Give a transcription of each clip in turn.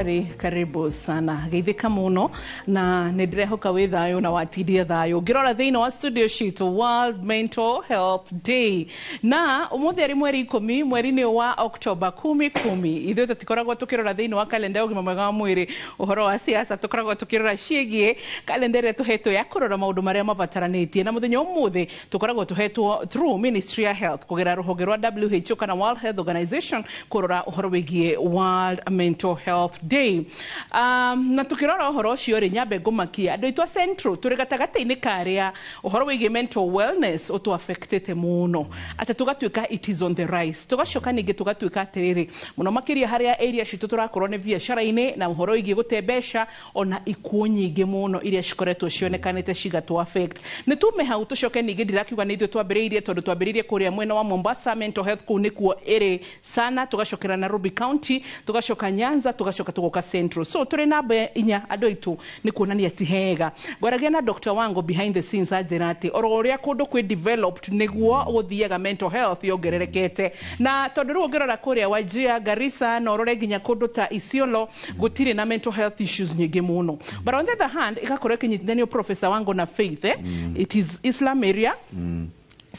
Karibu sana, geithĩka mũno na nĩ ndĩrehoka wĩ thayũ na watindia thayũ. Ngĩrora thĩinĩ wa studio citũ, World Mental Health Day, na ũmũthĩ arĩ mweri 10, mweri-inĩ wa October kumi kumi. Ithuĩ tũtikoragwo tũkĩrora thĩinĩ wa kalenda ya ũgima mwega wa mwĩrĩ ũhoro wa siasa, tũkoragwo tũkĩrora ciĩgiĩ kalenda ĩrĩa tũhetwo ya kũrora maũndũ marĩa mabataranĩtie, na mũthenya ũmũthĩ tũkoragwo tũhetwo through Ministry ya Health kũgerera rũhonge rwa WHO kana World Health Organization kũrora ũhoro wĩgiĩ World Mental Health Day. Na tukirora ũhoro ũcio rĩ, nyambe ngũmakia andũ aitũ a Central, tũrĩ gatagatĩ-inĩ karĩa ũhoro wĩgiĩ mental wellness ũtũ affectĩte mũno, atĩ tũgatuĩka it is on the rise. Tũgacoka ningĩ tũgatuĩka atĩrĩrĩ, mũno makĩria harĩa area citũ tũrakorwo nĩ biacara-inĩ na ũhoro wĩgiĩ gũte mbeca, ona ikuũ nyingĩ mũno iria cikoretwo cionekanĩte cigatũ affect. Nĩ tume hau tũcoke ningĩ, ndirakiuga nĩ ithuĩ twambĩrĩirie, tondũ twambĩrĩirie kũrĩa mwena wa Mombasa, mental health kũu nĩkuo ĩrĩ sana, tũgacokera Nairobi County, tũgacoka Nyanza, tũgacoka tũgoka Central. So tũrĩ namba 4, andũ aitũ, nĩ kuonania ti hega. Ngwaragia na Dr. Wango behind the scenes, anjĩra atĩ oro ũrĩa kũndũ kwĩ developed nĩguo gũthiaga mental health yongererekete, na tondũ rĩu ũngĩrora kũrĩa Wajir, Garissa, na ũrore nginya kũndũ ta Isiolo, gũtirĩ na mental health issues nyingĩ mũno. But on the other hand, ĩgakorwo ĩkĩnyitithanio, Professor Wango, na faith, eh? It is Islam area.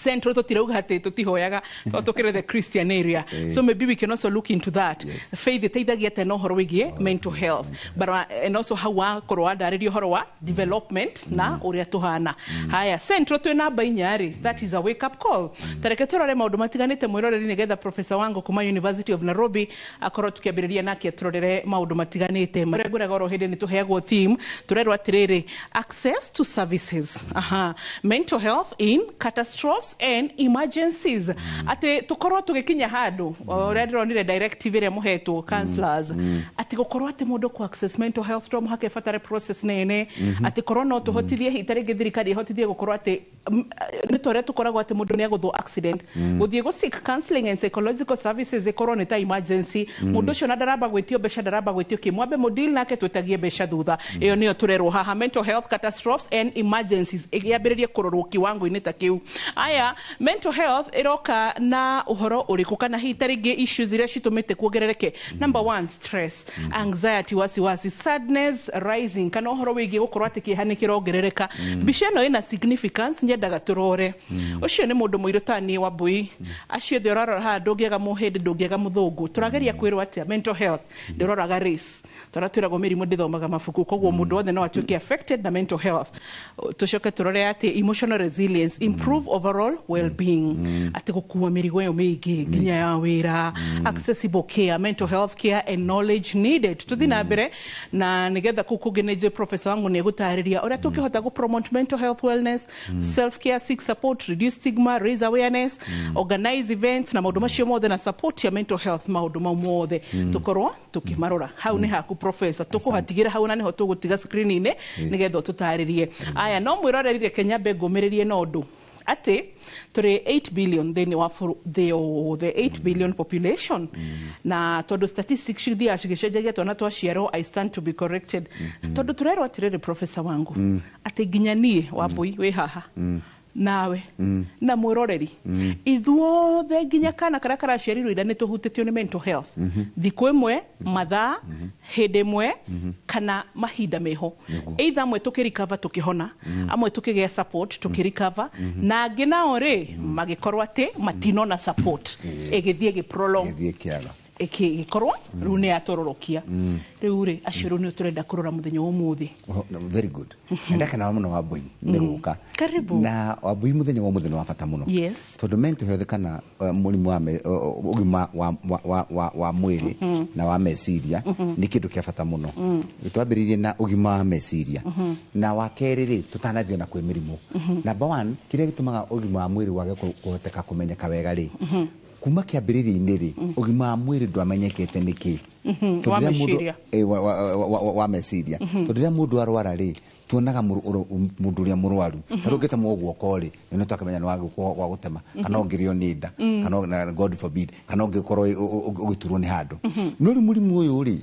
Central tũtirauga atĩ tũtihoyaga, tondũ tũkĩrĩ the Christian area, so maybe we can also look into that. Faith ĩteithagia atĩa na ũhoro wĩgiĩ mental health? But and also hau wakorwo wandarĩria ũhoro wa development na ũrĩa tũhana. Haya, Central twĩ namba 4 rĩ, that is a wake up call. Tareke tũrore maũndũ matiganĩte, mwĩroreri, nĩgetha Professor Wango kuma University of Nairobi akorwo tukĩambĩrĩria nake atũrorere maũndũ matiganĩte. Marĩa ngwĩraga oro hĩndĩ nĩ tũheagwo theme, tũrerwo atĩrĩrĩ, access to services, aha, mental health in catastrophes and emergencies, atĩ tũkorwo tũgĩkinya handũ ũrĩa ndĩronire directive ĩrĩa mũhetwo counselors, atĩ gũkorwo atĩ mũndũ kũ access mental health to mũhaka ĩbatare process nene, atĩ korwo no tũhotithie hihi ta rĩngĩ thirikari ĩhotithie gũkorwo atĩ nĩ ta ũrĩa tũkoragwo atĩ mũndũ nĩ agũthwo accident, gũthiĩ gũ seek counseling and psychological services ĩkorwo nĩ ta emergency. Mũndũ ũcio na ndaramba gwĩtio mbeca, ndaramba gwĩtio kĩ, mwambe mũdeal nake, twĩtagie mbeca thutha. Ĩyo nĩyo tũrerwo haha, mental health catastrophes and emergencies ĩgĩambĩrĩrie kũrorwo kiwango-inĩ ta kĩu. Aya, mental health ĩroka na ũhoro ũrĩkũ, kana hihi ta rĩngĩ issues iria citũmĩte kuongerereke? Number one, stress, anxiety, wasiwasi, sadness rising, kana ũhoro wĩgiĩ gũkorwo atĩ kĩeha nĩ kĩrongerereka. Mbica ĩno ĩna significance, nyendaga tũrore. Ũcio nĩ mũndũ mũirũ ta niĩ wa mbui. Acio othe ũrarora haha, ndũngĩaga mũhĩndĩ, ndũngĩaga mũthũngũ. Tũrageria kwĩrwo atĩa? Mental health ndĩroraga race, tondũ twĩragwo mĩrimũ ndĩthomaga mabuku, koguo mũndũ wothe no atuĩke affected na mental health. Tũcoke tũrore atĩ emotional resilience, improve overall well-being, atĩ gũkua mĩrigo ĩyo mĩingĩ nginya ya wĩra, accessible care, mental health care and knowledge needed. Tũthiĩ na mbere na nĩgetha kũu kũngĩ nĩ njũĩ professor wangu nĩ egũtarĩria ũrĩa tũngĩhota gũ promote mental health wellness, self care, seek support, reduce stigma, raise awareness, organize events na maũndũ macio mothe, na support ya mental health. Maũndũ mau mothe tũkorwo tũkĩmarora. Hau nĩ haku, professor, tũkũhatigĩra hau na nĩho tũgũtiga screen-inĩ nĩgetha ũtũtarĩrie. Aya, no mwĩrorerire, Kenya, ngũmĩrĩrie na ũndũ atĩ tũrĩ 8 billion thĩinĩ wa thĩ yothe, 8 billion population, na tondũ statistics cithiaga cigĩcenjagia, twana twaciarwo, I stand to be corrected, tondũ tũrerwo atĩrĩrĩ, professor wangu, atĩ nginya niĩ Wambui wĩ haha nawe na mwĩroreri, ithuothe nginya kana karĩa karaciarirwo ira, nĩ tũhutĩtio nĩ mental health thikũ ĩmwe, mathaa, hĩndĩ ĩmwe kana mahinda meho, either amwe tũkĩrecover, tũkĩhona, amwe tũkĩgĩa support tũkĩrecover, na angĩ nao rĩ magĩkorwo atĩ matinona support, ĩgĩthiĩ ĩgĩ-prolong. Gĩthiĩ kĩaga. Ĩgĩkorwo rĩu nĩ yatũrũrũkia. Rĩu rĩ, acio rĩu nĩ tũrenda kũrora mũthenya wa ũmũthĩ. Oh, no, very good. Ndakena mũno, Wambui, nĩ gũka. Karibu. Na Wambui, mũthenya wa ũmũthĩ nĩ wa bata mũno, tondũ mental health kana mũrimũ wa ũgima wa mwĩrĩ na wa meciria nĩ kĩndũ kĩa bata mũno. Twambĩrĩirie na ũgima wa meciria, na wa kerĩ rĩ, tũtanathiĩ na kwĩ mĩrimũ, number one, kĩrĩa gĩtũmaga ũgima wa mwĩrĩ wage kũhoteka kũmenyeka wega rĩ, kuma kĩambĩrĩria-inĩ rĩ, ũgima wa mwĩrĩ ndwamenyekete nĩ kĩ. Tondũ Wa rĩrĩa mũndũ- meciria. Wa meciria, tondũ rĩrĩa mũndũ arwara rĩ, tuonaga mũndũ ũrĩa mũrwaru ta rĩu ũngĩtemwo guoko rĩ, nĩ twakĩmenya nĩ wa guoko gwa gũtema, kana ũngĩrĩo nĩ nda, kana God forbid, kana ũngĩkorwo ũgĩturwo nĩ handũ. No rĩu mũrimũ ũyũ rĩ,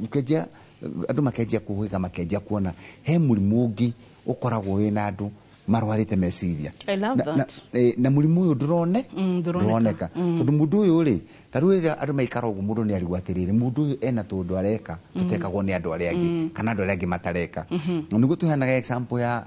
ũkĩanjia, andũ makenjia kũhĩga, makenjia kuona he mũrimũ ũngĩ ũkoragwo wĩna andũ. Marwarĩte meciria. I love Na, that. na mũrimũ ũyũ ndũrone Ndũroneka. Ndũroneka tondũ mũndũ ũyũ rĩ, ta rĩu rĩrĩa andũ maikara ũguo, mũndũ nĩ arigwo atĩrĩrĩ, mũndũ ũyũ ena tũndũ areka tũtekagwo nĩ andũ arĩa angĩ kana andũ arĩa angĩ matareka. Na nĩguo tũheanaga example ya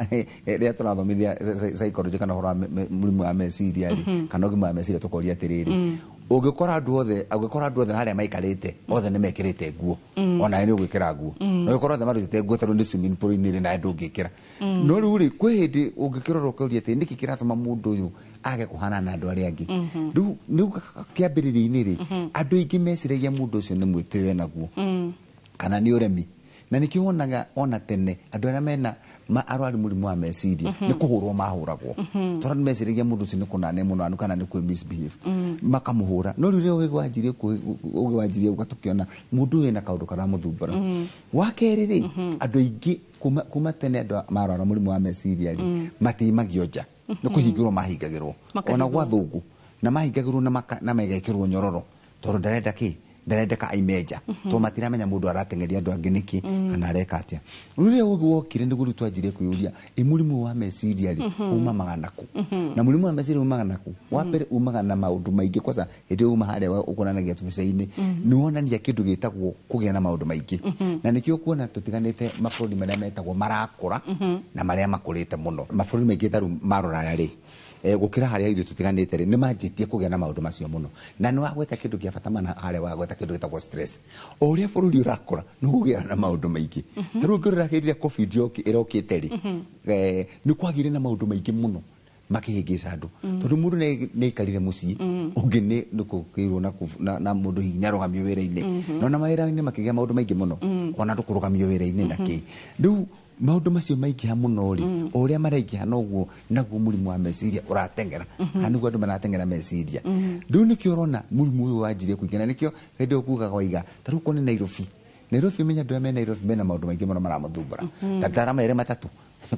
rĩrĩa tũrathomithia psychology kana ũhoro wa mũrimũ wa meciria rĩ, kana ũgima wa meciria, tũkoria atĩrĩrĩ, ũngĩkora andũ othe harĩa maikarĩte othe nĩ mekĩrĩte nguo, onawe nĩ ũgwĩkĩra nguo. No ũngĩkora othe marutĩte nguo tarĩu nĩ swimming pool-inĩ rĩ, nawe ndũngĩkĩra. No rĩu rĩ, kwĩ hĩndĩ ũngĩkĩrora ũkauria atĩ nĩkĩ kĩratũma mũndũ ũyũ age kũhana na andũ arĩa angĩ. Rĩu kĩambĩrĩria-inĩ rĩ, andũ aingĩ meciragia mũndũ ũcio nĩ mwĩtĩo enaguo kana nĩ ũremi, na nĩkĩo wonaga ona tene andũ arĩa mena arwaru mũrimũ wa meciria nĩ kũhũrwo mahũragwo, tondũ andũ meciragia mũndũ ũcio nĩ kũna nĩ mũnanu kana nĩ kwĩ misbehave, makamũhũra. No rĩu rĩrĩa ũgĩ wanjirie gũka, tũkĩona mũndũ ũyũ ena kaũndũ karamũthumbũra. Wa kerĩ rĩ, andũ aingĩ kuma tene, andũ marwara mũrimũ wa meciria rĩ, matiimagio nja, nĩ kũhingĩrwo mahingagĩrwo ona gwa thũngũ, na mahingagĩrwo na megekĩrwo nyororo, tondũ ndarenda kĩ, ndarendeka aime nja, tondũ matiramenya mũndũ arateng'eria andũ angĩ nĩkĩ kana areka atĩa. Rĩu rĩrĩa ũgĩ wokire, nĩguo rĩu twanjirie kwĩyũria, ĩ mũrimũ wa meciria rĩ, umamaga nakũ? Na mũrimũ wa meciria umaga nakũ? Wa mbere, umaga na maũndũ maingĩ. Kwanza hĩndĩ ĩyo uma harĩa ũkuonanagia tũbica-inĩ, nĩ wonania kĩndũ gĩtagwo kũgĩa na maũndũ maingĩ, na nĩkĩo ũkuona tũtiganĩte mabũrũri marĩa metagwo marakũra na marĩa makũrĩte mũno. Mabũrũri maingĩ ta rĩu ma rũraya rĩ, gũkĩra harĩa ithuĩ tũtiganĩte rĩ, nĩ manjĩtie kũgĩa na maũndũ macio mũno. Na nĩ wagweta kĩndũ kĩa bata mana harĩa, wagweta kĩndũ gĩtagwo stress. O ũrĩa bũrũri ũrakũra, nĩ ũgũgĩa na maũndũ maingĩ. Ta rĩu ũngĩrora hĩndĩ ĩrĩa COVID ĩrokĩte rĩ, nĩ kwagĩire na maũndũ maingĩ mũno makĩhĩngĩca andũ, tondũ mũndũ nĩ aikarire mũciĩ, ũngĩ nĩ kũkĩirwo na mũndũ hihi nĩ arũgamio wĩra-inĩ, na ona mawĩra-inĩ makĩgĩa maũndũ maingĩ mũno, ona andũ kũrũgamio wĩra-inĩ na kĩ. Rĩu maũndũ macio maingĩha mũno rĩ, o ũrĩa maraingĩha, noguo naguo mũrimũ wa meciria ũrateng'era, kana nĩguo andũ marateng'era meciria. Rĩu nĩkĩo ũrona mũrimũ ũyũ wanjirie kũingĩra, na nĩkĩo hĩndĩ ĩyo kugaga waiga ta rĩu kone Nairobi. Nairobi, menya andũ arĩa me Nairobi mena maũndũ maingĩ mũno maramũthumbũra, ta tara merĩ matatũ,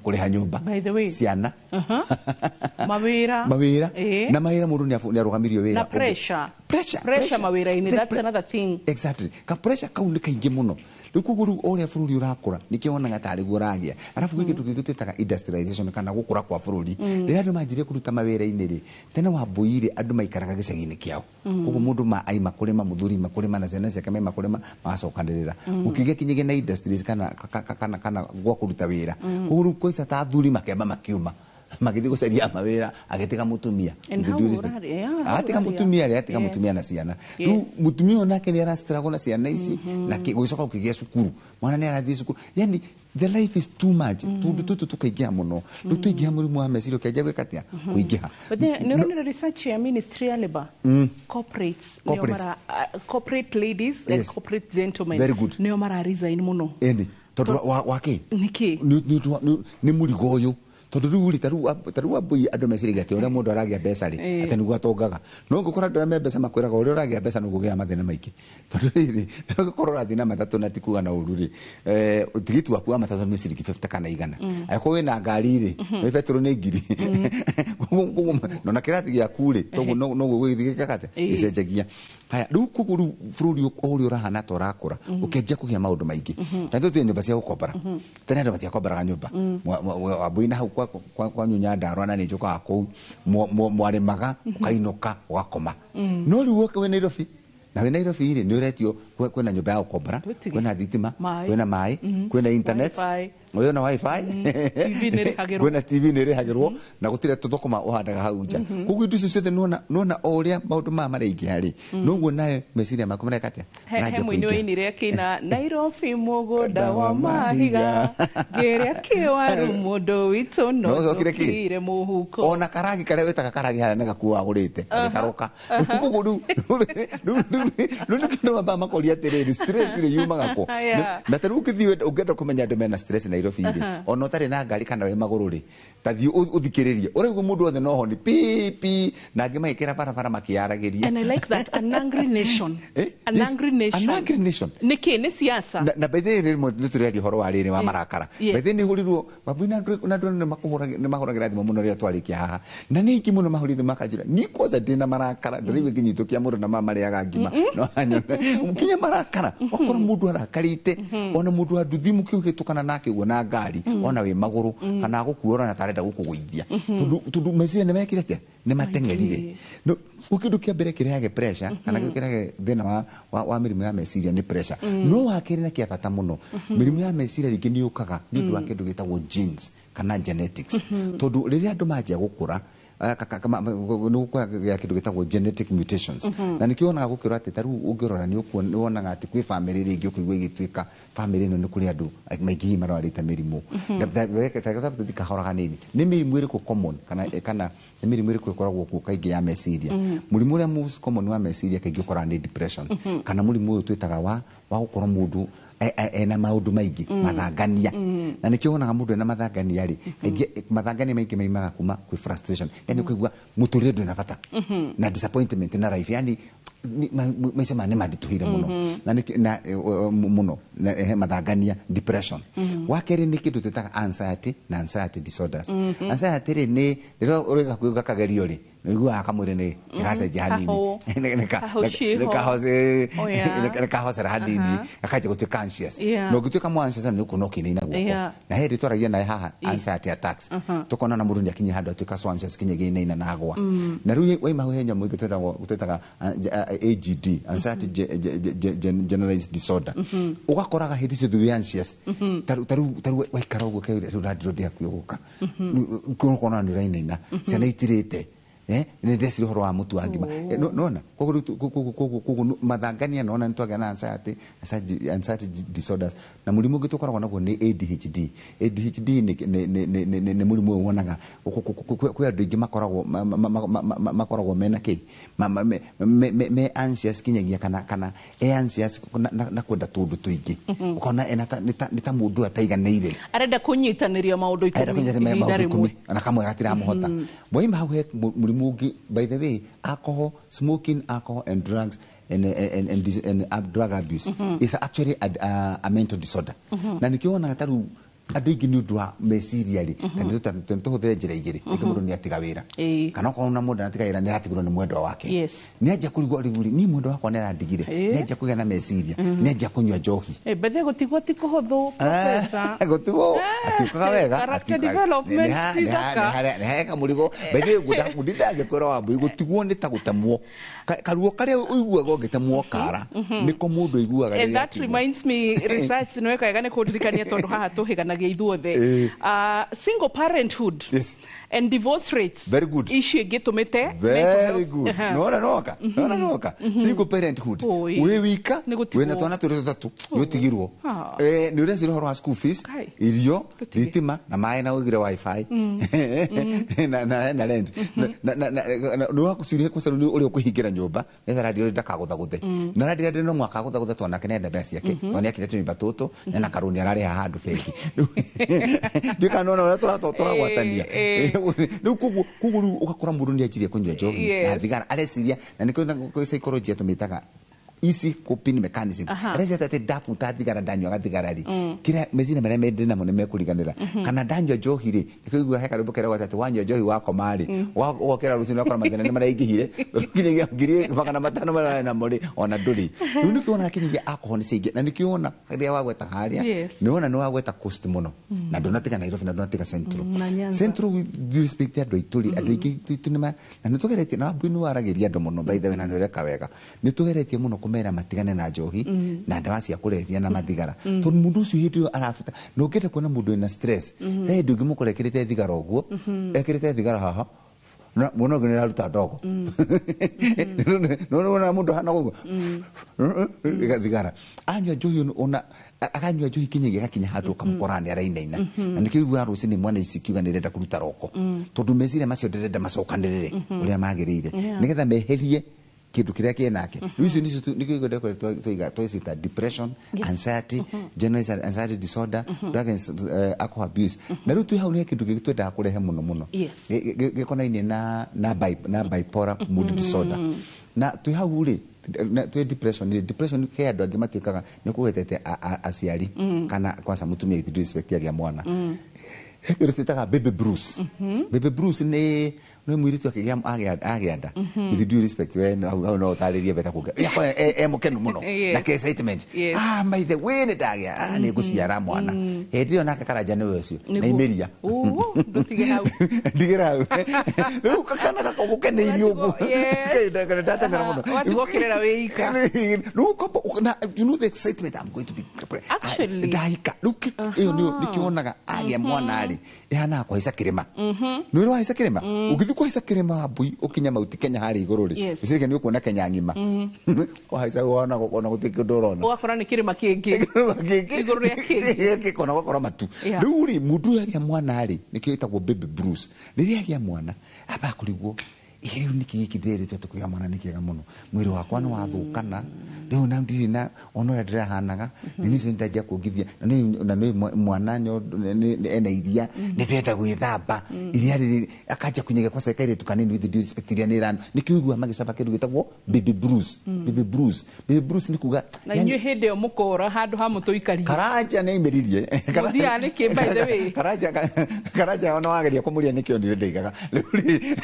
kũrĩha nyũmba, By the way. ciana, Mawĩra. Mawĩra, na mawĩra, mũndũ nĩ arũgamirio wĩra. Na pressure. Pressure. Pressure mawĩra-inĩ, that's another thing. Exactly, ka pressure kau nĩ kaingĩ mũno. Rĩu koguo rĩu o ũrĩa bũrũri ũrakũra, nĩkĩo wonaga tarĩ guo ũragĩa. Arabu gwĩ kĩndũ kĩngĩ twĩtaga industrialization kana gũkũra kwa bũrũri. Rĩrĩa andũ manjirie kũruta mawĩra-inĩ rĩ, tene wa mbũi rĩ, andũ maikaraga gĩcagi-inĩ kĩao, koguo mũndũ ma aima kũrĩma, mũthuri aima kũrĩma na ciana ciake maima kũrĩma, magacokanĩrĩra. Gũkĩgĩa kinyagia na industries kana gwa kũruta wĩra. Koguo rĩu kwaica ta athuri makemba makiuma magĩthiĩ gũcaria mawĩra, agĩtiga mũtumia. And With how due respect. ũrarĩ- yeah, how Agatiga ũrarĩa. mũtumia rĩ, atiga mũtumia na ciana. Rĩu mũtumia ũyũ nake nĩ arastruggle na ciana ici, na gũgĩcoka gũkĩgĩa cukuru, mwana nĩ arathiĩ cukuru, yani the life is too much. Tũndũ tũtũ tũkaingĩha mũno, rĩu tũingĩha, mũrimũ wa meciria ũkĩanjia gwĩka atĩa? Kũingĩha. But then, nĩ ũronire research ya Ministry ya Labour? Corporates, nĩo Corporates. Corporate ladies and corporate gentlemen Very good. nĩo mara resign mũno. Ĩni tondũ wa kĩ? Nĩkĩ? Nĩ mũrigo ũyũ, tondũ rĩu rĩ, ta rĩu ambũi, andũ meciragia atĩ ũrĩa mũndũ aragĩa mbeca rĩ, atĩ nĩguo atongaga. No ngũkora andũ arĩa me mbeca makwĩraga ũrĩa ũragĩa mbeca nĩguo ũgĩaga mathĩna maingĩ, tondũ rĩrĩ, ũngĩkorwo ũrathiĩ na matatũ, na ti kuga na ũru rĩ, tigiti waku wa matatũ nĩ ciringi 50 kana 100. Angĩkorwo wĩna ngari rĩ, nĩ betũrũ nĩ 1,000. Koguo na kĩrathi gĩaku rĩ, toguo noguo gũgĩthiĩ gĩkaga atĩa? Gĩcenjagia. Haya, rĩu koguo rĩu bũrũri o ũrĩa ũrahana ta ũrakũra, ũkĩanjia kũgĩa maũndũ maingĩ, na tũtue nyũmba cia gũkombora. Tene andũ matiakombaraga nyũmba. Wambui na hau kwanyu Nyandarua, na nĩ njũkaga kũu, mwarĩmaga, ũkainũka ũgakoma. No rĩu woka wĩ Nairobi, na wĩ Nairobi rĩ, nĩ ũretio, kwĩna nyũmba ya gũkombora, Tũtige. kwĩna thitima, Maĩ. kwĩna maĩ, kwĩna internet, Wi-Fi. Ũyũ na wifi. TV nĩ ĩrĩhagĩrwo. Kwĩna TV nĩ ĩrĩhagĩrwo, na gũtirĩ tũthũkũma ũhandaga hau nja. Koguo indo icio ciothe nĩwona o ũrĩa maũndũ maya maraingĩha rĩ, noguo nayo meciria maku mareka atĩa? He Maranjia mũini kũingĩha. wainire akĩina Nairobi mũgũnda wa mahiga, ngĩrĩa kĩwaru mũndũ witũ no No ũcokire kĩ? njokire mũhuko. Ona karagi karĩa wĩtaga karagi harĩa nĩ gakuo wagũrĩte gagĩtarũka. Koguo rĩu nĩ kĩndũ mambaga makoria atĩrĩrĩ, stress rĩ yumaga kũ? Na ta rĩu ũngĩthiĩ ũngĩenda kũmenya andũ mena stress Nairobi rĩ, ona ũtarĩ na ngari kana wĩ magũrũ rĩ, ta thiĩ ũthikĩrĩrie ũraigua mũndũ wothe no honi pi pi, na angĩ magĩkĩra barabara makĩyaragĩria. And I like that, an angry nation. Eh? An Yes. angry nation. An angry nation. Nĩkĩ? Nĩ siasa. Na by the way, rĩmwe nĩ tũrĩaria ũhoro wa rĩrĩ wa marakara. Yes. By the way, nĩ hũrirwo mabui na andũ nĩ mahũragĩra thimũ mũno rĩrĩa twarĩkia haha, na nĩ aingĩ mũno mahũrire thimũ makanjĩra ni kwanza ndĩna marakara, ndĩraigua ngĩnyitũkia mũndũ na mama marĩaga ngima no anyone kinya. Marakara wakora mũndũ arakarĩte, ona mũndũ wa nduthi mũkĩhĩtũkana nake ũguo na ngari, ona wĩ magũrũ kana agũkuora na tarenda gũkũgũithia, tondũ meciria nĩ mekire atĩa? Nĩ mateng'erire. No kĩndũ kĩa mbere kĩrehage pressure kana kĩrehage thĩna wa mĩrimũ ya meciria nĩ pressure. No wa kerĩ na kĩa bata mũno, mĩrimũ ya meciria rĩngĩ nĩ yũkaga nĩ ũndũ wa kĩndũ gĩtagwo genes kana genetics, tondũ rĩrĩa andũ manjia gũkũra nĩ gũkũgĩa kĩndũ gĩtagwo genetic mutations. Na nĩkĩo wonaga gũkĩrwo atĩ ta rĩu ũngĩrora nĩ wonaga atĩ kwĩ famĩlĩ rĩngĩ ũkĩigua ĩgĩtuĩka famĩlĩ ĩno nĩ kũrĩ andũ maingĩ hihi marwarĩte mĩrimũ. Tũthiĩ kahora hanini, nĩ mĩrimũ ĩrĩkũ common kana nĩ mĩrimũ ĩrĩkũ ĩkoragwo kuo kaingĩ ya meciria? Mũrimũ ũrĩa most common wa meciria kaingĩ ũkoraga nĩ depression, kana mũrimũ ũyũ twĩtaga wa gũkorwo mũndũ ena maũndũ maingĩ mathangania. Na nĩkĩo wonaga mũndũ ena mathangania rĩ, kaingĩ mathangania maingĩ maimaga kuma kwĩ frustration, yani ũkaigua mũtũrĩre ndũrĩ na bata na disappointment na life, yani maica maya nĩ manditũhĩire mũno na na mũno na mathangania, depression. Wa kerĩ nĩ kĩndũ twĩtaga anxiety na anxiety disorders. Anxiety rĩ, nĩ rĩrĩa ũreka kwĩga kagerio rĩ, nĩ ũiguaga kamwĩrĩ nĩ gacenjia hanini. Kahũ. Kahũ ciĩho. Oh, yeah. Nĩ kahocera hanini, gakanjia gũtuĩka anxious. Na ũngĩtuĩka mũ anxious nĩ ũkuona ũkĩinaina guoko. Na he hĩndĩ twaragia naye haha anxiety attacks, tũkona na mũndũ nĩ akinyia handũ atuĩka so anxious kinya inaina na agwa. Na rĩu waima hau he nyamũ ĩngĩ twĩtaga AGD, anxiety generalized disorder. Ũgakoraga hĩndĩ ciothe wĩ anxious. Ta rĩu waikara ũguo ũkeira, rĩu randirwo ndĩ hakuhĩ gũka, ũkona nĩ ũrainaina, ciana itirĩte, nĩ ndeciria ũhoro wa mũtu wa ngima. Nona koguo rĩu koguo mathangania nona nĩ twagĩa na anxiety disorders. Na mũrimũ ũngĩ tũkoragwo naguo nĩ ADHD. ADHD nĩ mũrimũ ũyũ wonaga kwĩ andũ aingĩ makoragwo makoragwo mena kĩ me anxious kinyagia kana e anxious na kwenda tũndũ tũingĩ, ũkona ena nĩ ta mũndũ ataiganĩire. Arenda kũnyitanĩria maũndũ Arenda 10 kũnyitanĩria ihinda maũndũ rĩmwe. 10, ona kamwe gatiramũhota. Waima hau he mũrimũ ũngĩ, by the way, alcohol, smoking, alcohol and drugs and drug abuse is actually a mental disorder. Na nĩkĩo wonaga ta rĩu andũ aingĩ nĩ ũndũ wa meciria rĩ, ta nĩ tũhũthĩre njĩra igĩrĩ. Rĩngĩ mũndũ nĩ atiga wĩra, kana okorwo na mũndũ atiga wĩra nĩ aratigirwo nĩ mwendwa wake, nĩ anjia kũrigwo rĩu rĩ, niĩ mwendwa wakwa nĩ arandigire, nĩ anjia kũgĩa na meciria, nĩ anjia kũnyua njohi. Bethe gũtigwo ti kũhũthũ, professor. Gũtigwo atiũkaga wega. Character development ti thaka. Nĩ heka mũrigo bethe ndingĩkwĩra wa mbui, gũtigwo nĩ ta gũtemwo. Karuo karĩa ũiguaga ũngĩtemwo kara nĩko mũndũ aiguaga And rĩrĩa that atigwo. reminds me, research nĩ weka wega nĩ kũndirikania, tondũ haha tũhĩganagia ithuothe. Single parenthood and divorce rates. Very good. Icio ingĩtũmĩte mental Very health. good. Nona noka nona noka single parenthood, Oi. wĩ wika, Nĩ gũtigwo. wĩna twana twĩrĩ tũtatũ, nĩ ũtigirwo. Nĩ ũreciria ũhoro wa school fees, Kai. irio, Tũtige. thitima na maĩ na ũgire wifi na rent. Na nĩ wakuciria kwanza nĩ ũrĩa ũkũhingĩra nyũmba nĩgetha radio ndakagũthagũthe, na radio no mwaka agũthagũthe tondũ nake nĩenda mbeca ciake, tondũ nĩ akire tũnyũmba tũtũ na karũni ararĩha handũ bengi. Ndiũĩ kana nĩwona ũrĩa tũragwatania. Rĩu koguo rĩu ũgakora mũndũ nĩ anjirie kũnyua njohi na thigara, areciria na nĩkĩo kwĩ psychology tũmĩtaga easy coping mechanism. Areciria atĩ ndabuta thigara, ndanyuaga thigara rĩ, kĩrĩa meciria marĩa mendĩ namo nĩ mekũriganĩra, kana ndanyua njohi rĩ, nĩkĩo ũiguaga he karwĩmbo keragwo atĩ wanyua njohi wakoma rĩ, ũgokĩra rũcinĩ ũgakora mathĩna nĩ maraingĩhire, kinyagia 500,000 marĩa ũrarĩ namo rĩ, ona ndũrĩ. Rĩu nĩkĩo wonaga kinyagia alcohol nĩ ciaingĩ, na nĩkĩo wona rĩrĩa wagweta harĩa, nĩ wona nĩ wagweta coast mũno, na ndũnatiga Nairobi na ndũnatiga Central. Na Nyanza. Central, with due respect, andũ aitũ rĩ, andũ aingĩ itũ nĩ na nĩ tũgeretie na Wambui nĩ waragĩria andũ mũno, by the way, na nĩ ũreka wega, nĩ tũgeretie mũno kũmera matigane na njohi na ndawa cia kũrebia na mathigara, tondũ mũndũ ũcio hĩndĩ ĩyo arabuta na ũngĩenda kuona mũndũ wĩna stress, he hĩndĩ ũngĩmũkora ekĩrĩte thigara ũguo, ekĩrĩte thigara haha na mwena ũngĩ nĩ araruta ndogo. Nĩ mũndũ hana ũguo thigara, anyua njohi, ona akanyua njohi kinyagia gakinya handũ ũkamũkora nĩ arainaina. Na nĩkĩo ũiguaga rũcinĩ mwana ici kiuga nĩ ndĩrenda kũruta roko, tondũ meciria macio ndĩrenda macokanĩrĩre ũrĩa magĩrĩire nĩgetha meherie kĩndũ kĩrĩa kĩ nake. Rĩu icio nĩcio nĩkĩo igwenda twaiga twacita depression, anxiety, generalized anxiety disorder, drug and alcohol abuse. Na rĩu twĩ hau nĩ kĩndũ gĩngĩ twendaga kũrehe mũno mũno gĩkonainie na bipolar mood disorder. Na twĩ hau rĩ, na twĩ depression rĩ, depression he andũ angĩ matuĩkaga nĩ kũgwetete aciari kana kwanza mũtumia, with due respect, agĩa mwana. Kĩndũ twĩtaga baby blues. Baby blues nĩ mũirĩtu akĩgĩa agĩa nda. With due respect, we hau no ũtarĩrie better kũngĩ. Yakwa e mũkenu mũno na ke excitement. Ah, by the way, nĩ ndagĩa, ah, nĩ ngũciara mwana. Hĩndĩ ĩyo nake Karanja nĩwe ũcio na imĩria. Ndũtige hau. Ndigĩra hau. Rĩu kana gakũgũkeneirie ũguo. Ndateng'era mũno. Watigwo ũkĩrera wĩ ika. Rĩu ũkomba na you know the excitement, I'm going to be Actually. Ndahika. Rĩu ĩyo nĩkĩo wonaga agĩa mwana rĩ, ĩhanaga kũhaica kĩrĩma. Nĩ ũrĩ wahaica kĩrĩma? Ũngĩthiĩ kũhaica kĩrĩma Wambui ũkinya Mount Kenya harĩa igũrũ rĩ, wĩciragia nĩ ũkuona Kenya ng'ima. Wahaica wona ona gũtirĩ kĩndũ ũrona. Ũgakora nĩ kĩrĩma kĩngĩ. Kĩngĩ. Igũrũ rĩa kĩngĩ. Gĩkona ũgakora matu. Rĩu rĩ, mũndũ ũyũ agĩa mwana rĩ, nĩkĩo ĩtagwo baby blues. Rĩrĩa agĩa mwana, ambaga kũrigwo, rĩu nĩkĩ gĩkĩ ndĩrĩtwo atĩ kũgĩa mwana nĩ kĩega mũno. Mwĩrĩ wakwa nĩ wathũkana, rĩu na ndirĩ na ona ũrĩa ndĩrahanaga, nĩ niĩ ndanjia kuongithia, na nĩ mwana ena iria, nĩ ndĩrenda gwĩthamba, iria rĩrĩ, akanjia kũnyagia kwaca kairĩtu kanini, with due respect, iria nĩ ĩrana. Nĩkĩo ũiguaga magĩcaba kĩndũ gĩtagwo baby blues. Baby blues. Baby blues nĩ kuga, na inyuĩ hĩndĩ ĩyo mũkora handũ ha mũtũikarie. Karanja nĩ aimĩririe. Mũthiaga nĩkĩ, by the way? Karanja ona wageria kũmũria nĩkĩo onire ndaigaga. Rĩu rĩ,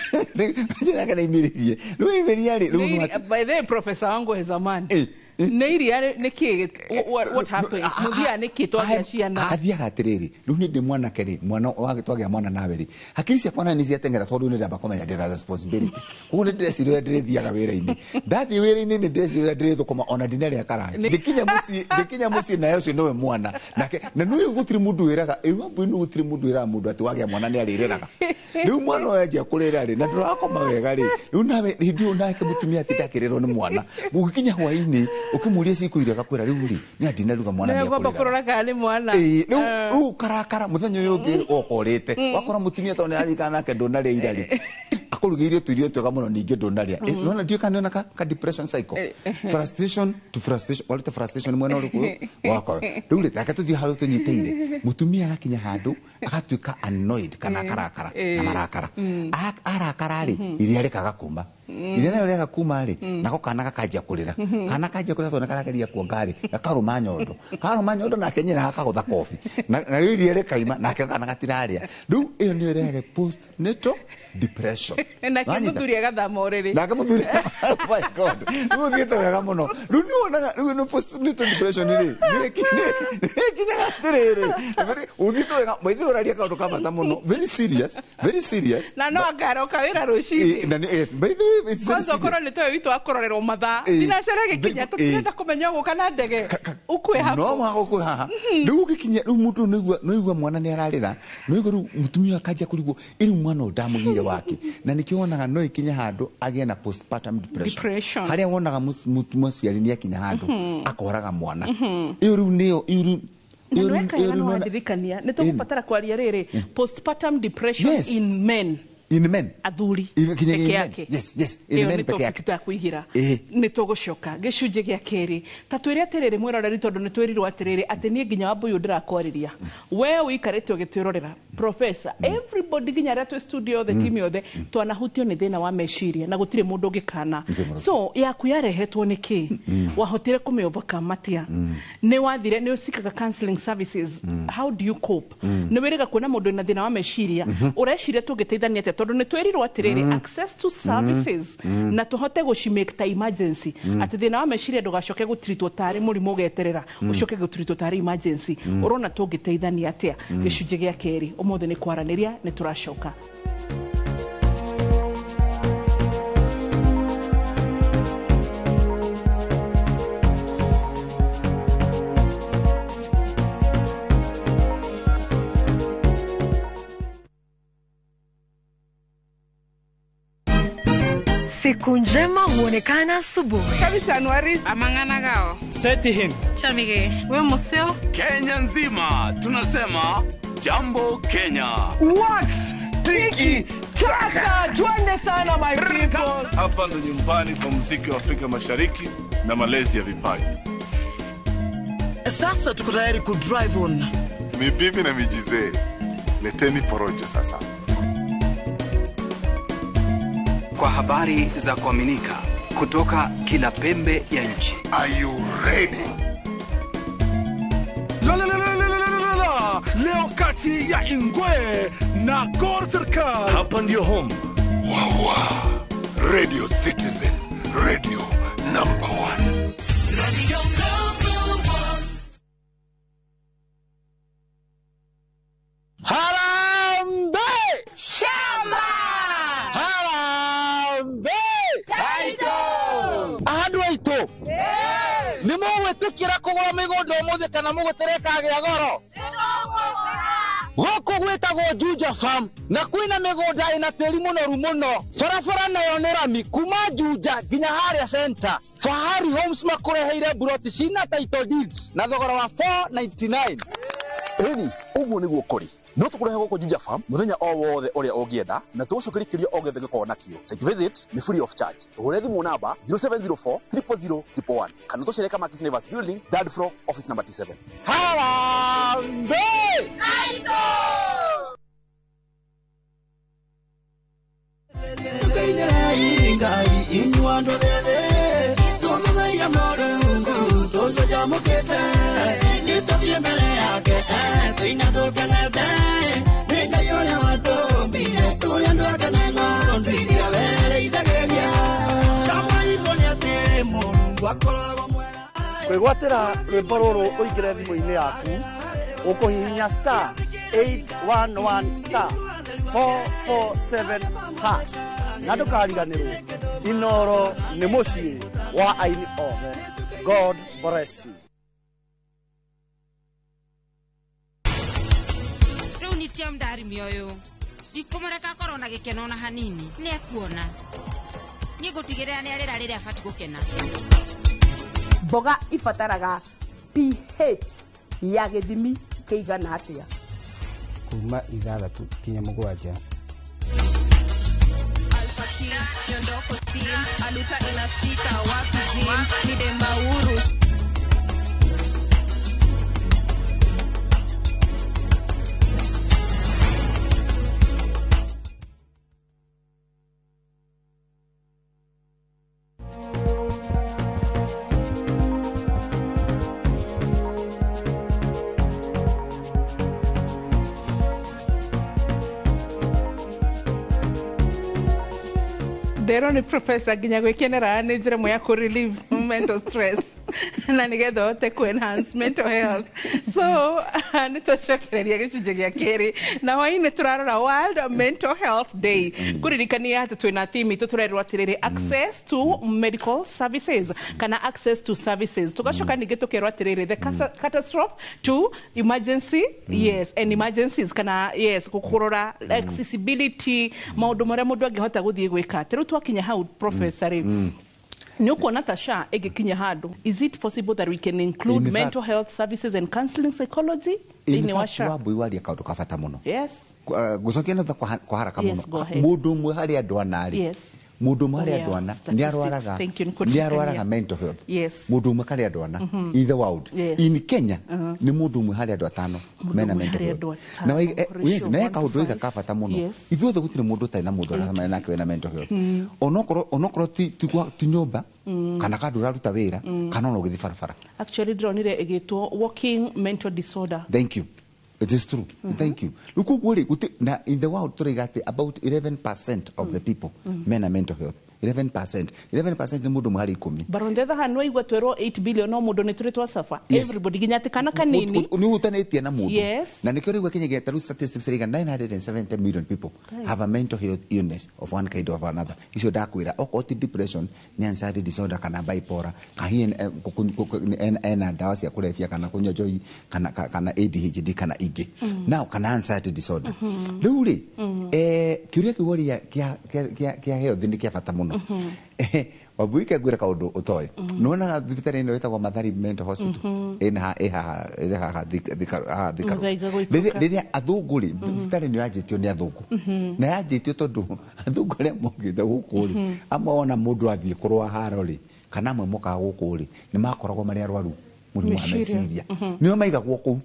Karanja nake nĩ aimĩririe. Rĩu aimĩria rĩ, rĩu nĩ By the way, professor wangu wa zamani. Nĩ iria nĩkĩ, what happened? Mũthiaga nĩkĩ twagĩa ciana? Athiaga atĩrĩrĩ, rĩu nĩ ndĩ mwanake rĩ, mwana twagĩa mwana nawe rĩ, hakiri ciakwa na nĩ ciateng'era tondũ nĩ ndamba kũmenya ndĩna responsibility. Koguo nĩ ndĩreciria ũrĩa ndĩrĩthiaga wĩra-inĩ. Ndathiĩ wĩra-inĩ nĩ ndĩreciria ũrĩa ndĩrĩthũkũma ona ndinarĩa karanja. Ngĩkinya mũciĩ naye ũcio nĩwe mwana. Nake, na nĩũĩ gũtirĩ mũndũ wĩraga, ĩĩ Wambui nĩ gũtirĩ mũndũ wĩraga mũndũ atĩ wagĩa mwana nĩ arĩrĩraga. Rĩu mwana ũyũ anjia kũrĩra rĩ, na ndũrakoma wega rĩ, rĩu nawe hĩndĩ ĩyo nake mũtumia atĩ ndakĩrĩrwo nĩ mwana. Ũgĩkinya hwaĩ-inĩ, ũkĩmũria ciĩko iria agakwĩra rĩu rĩ, nĩ andinaruga mwana Nĩ nĩ ngwamba ekũrĩraga. kũrora kana nĩ mwana. Ĩĩ, rĩu ũkarakara mũthenya ũyũ ũngĩ ũkorĩte. Wakora mũtumia tondũ nĩ araririkana nake ndũnarĩa ira rĩ. Akũrugĩire tũirio twega mũno ningĩ ndũnarĩa. Nĩwona ndiũĩ kana nĩwona ka depression cycle. Frustration to frustration, warute frustration mwena ũrĩkũ wakwa. Rĩu rĩ, reke tũthiĩ harĩa tũnyitĩire. Mũtumia agakinya handũ agatuĩka annoyed kana akarakara na marakara. Arakara rĩ, iria rĩkaga kuma. Iria nayo rĩaga kuma rĩ, nako kana gakanjia kũrĩra. Kana kanjia kũrĩra tondũ nĩ karageria kuonga rĩ, gakarũma nyondo. Karũma nyondo nake nyina akagũtha kobi. Na rĩu iria rĩkaima nake kana gatirarĩa. Rĩu ĩyo nĩyo ĩrehaga postnatal depression. Nake Wanyita? mũthuri agathama ũrĩrĩ. Nake mũthuri, oh my God. Rĩu ũthiĩte wega mũno. Rĩu nĩ wonaga, rĩu ĩno postnatal depression rĩ, nĩ ĩkinyaga atĩrĩrĩ. Ũthiĩte wega, maitho ũraria kaũndũ ka bata mũno. Very serious, very serious. Na no angaroka wĩra rũcinĩ. Na nĩ, yes, by the way, it's very Kwanza ũkorwo serious. nĩ toyo witũ wa kũrorerwo mathaa. Thinacara ĩgĩkinya, tũtirenda kũmenya ũgũka na ndege. Ũkue haku. No mũhaka ũkue haha. Rĩu ũgĩkinya, rĩu mũndũ nĩũigua mwana nĩ ararĩra, nĩũigua rĩu mũtumia akanjia kũrigwo, ĩ rĩu mwana ũyũ ndamũgĩire wake. Na nĩkĩo wonaga no ĩkinye handũ agĩe na postpartum depression. Depression. Harĩa wonaga mũciari nĩ akinya handũ akoraga mwana. Ĩyo rĩu nĩyo, ĩyo rĩu Na nĩ weka wega nĩ wandirikania. Nĩ tũgũbatara kwaria rĩrĩ, postpartum depression in men. In men. Athuri In kinya peke in men. yake. Yes, yes, in Ĩyo men nĩ peke yake. topic tũkũigĩra. Nĩ tũgũcoka gĩcunjĩ gĩa kerĩ. Ta twĩre atĩrĩrĩ mwĩroreri, tondũ nĩ twĩrirwo atĩrĩrĩ atĩ niĩ nginya Wambui ndĩrakwarĩria. We ũikarĩte ũgĩtwĩrorera. Professor, everybody nginya arĩa twĩ studio othe, team yothe, twanahutio nĩ thĩna wa meciria na gũtirĩ mũndũ ũngĩkana. Gũtirĩ mũndũ. So yaku yarehetwo nĩ kĩ? Wahotire kũmĩ overcome atĩa? Nĩ wathire, nĩ ũcikaga counseling services. How do you cope? Nĩ wĩrĩga kuona mũndũ wĩna thĩna wa meciria. Ũreciria tũngĩteithania atĩa? Tondũ nĩ twĩrirwo atĩrĩrĩ, access to services na tũhote gũcimake ta emergency. Atĩ thĩna wa meciria ndũgacoke gũtritwo tarĩ mũrimũ ũgeterera, ũcoke gũtritwo tarĩ emergency. Ũrona tũngĩteithania atĩa? Gĩcunjĩ gĩa kerĩ ũmũthĩ nĩ kwaranĩria, nĩ tũracoka. Siku njema huonekana asubuhi. Kabisa Anuari. Amangana gao. Seti him. Chamige. We museo. Kenya nzima tunasema Jambo Kenya. Wax tiki taka. Twende sana my people. Hapa ndo nyumbani kwa muziki wa Afrika Mashariki na malezi ya vipaji. Sasa tuko tayari ku drive on. Ni bibi na mijizee. Leteni porojo sasa. Kwa habari za kuaminika kutoka kila pembe ya nchi. Are you ready? La la la la la la la la. Leo kati Kati ya Ingwe na Gor Serikal. Hapa ndio home. Wawa Radio Citizen, radio number 1. Radio number 1. Harambee! Shamba! Harambee! Taito! Ahandu aitu! Nĩ mũgwĩtĩkĩra kũgũra mĩgũnda ũmũthĩ kana mũgũtereka gĩa goro? Gũkũ gwĩtagwo Juja Farm na kwĩna mĩgũnda ĩna tĩri mũnoru mũno. Barabara nayo nĩ rami kuma Juja nginya harĩa center. Fahari Homes makũreheire buroti cina title deeds na thogora wa 499. Ĩni, ũguo nĩguo kũrĩ. No tũkũrehe gũkũ Juja Farm mũthenya o wothe ũrĩa ũngĩenda na tũgũcokeria kĩũria o gĩothe gĩkorwo nakĩo. Site visit nĩ free of charge. Tũhũre thimũ namba 0704 000 111 kana tũcere Kamakis Neighbors Building, third floor, office number T7. Harambee! Aito! Kwĩgwatĩra rwĩmbo rũrũ ũingĩre thimũ-inĩ yaku ũkũhihinya star 811 star 447 hash na ndũkariganĩrwo Inoro nĩ mũciĩ wa aini othe. God bless you. Rĩu nitia ndarimi ũyũ ndikũmũreka akorwo na gĩkeno na hanini nĩ ekuona niĩ ngũtigĩrĩra nĩ arĩra rĩrĩa abatiĩ gũkena. Mboga ibataraga pH ya gĩthimi kĩigana atĩa? Kuma 6 nginya 7. Alpha team, Nyondoko team, Aluta inashika wapi gym, Mide Mauru. Ndero ni professor nginya gwikenera nĩ njĩra ĩmwe ya kũ relieve mental stress na nĩgetha ũhote kũ enhance mental health. So nĩ twacokereria gĩcunjĩ gĩa kerĩ na hwainĩ tũrarora World Mental Health Day. Kũririkania atĩ twĩna theme itũ tũrerwo atĩrĩrĩ access to medical services kana access to services. Tũgacoka ningĩ tũkerwo atĩrĩrĩ the catastrophe to emergency, yes, and emergencies kana yes kũrora accessibility maũndũ marĩa mũndũ angĩhota gũthiĩ gwĩka. Rĩu twakinya hau professor rĩ, nĩ ũkuona ta SHA ĩngĩkinya handũ, is it possible that we can include mental health services and counseling psychology thĩinĩ wa SHA? Wambui waria kaũndũ ka bata mũno. Yes. Ngũcokia na kwa haraka mũno. Mũndũ ũmwe harĩ andũ ana rĩ, mũndũ ũmwe harĩ andũ ana nĩ arwaraga mental health. Mũndũ ũmwe harĩ andũ ana in the world. In Kenya nĩ mũndũ ũmwe harĩ andũ atano mena mental health. Na yes, na kaũndũ gaka ka bata mũno. Ithuothe gũtirĩ mũndũ ũtarĩ na mũndũ aracemania nake wĩna mental health. Onokorwo ti nyũmba kana kandũ ũraruta wĩra kana ona ũgĩthiĩ barabara. Actually ndĩronire ĩgĩtwo walking mental disorder. Thank you. It is true. Thank you. Look, na in the world tũraiga atĩ about 11% of the people mena mental health. 11%. 11% nĩ mũndũ ũmwe harĩ 10. But on the other hand, waigua twerwo 8 billion no mũndũ nĩ tũrĩ twacaba. Everybody nginya atĩ kana kanini. Nĩ ũhutanĩtie na mũndũ. Yes. Na nĩkĩo rĩu kinyagia ta rĩu statistics iraiga 970 million people have a mental health illness of one kind or another. Icio ndakwĩra okorwo ti depression nĩ anxiety disorder kana bipolar kana ena ndawa cia kũrebia kana kũnyua njohi kana ADHD kana ingĩ. Now kana anxiety disorder. Rĩu rĩ kĩũria kĩu woria kĩa health nĩ kĩa bata mũno. Wambui ngwĩra kaũndũ ũtoĩ. Nĩwonaga thibitarĩ ĩno ĩtagwo Mathari Mental Hospital ĩna haha Thika Road. Rĩrĩa athũngũ rĩ, thibitarĩ ĩno yanjĩtio nĩ athũngũ na yanjĩtio tondũ athũngũ arĩa mokĩte gũkũ rĩ, amwe wona mũndũ athiĩ kũrũa haro rĩ, kana amwe mokaga gũkũ rĩ, nĩ makoragwo marĩ arwaru mũrimũ wa meciria, nĩo maigagwo kũu.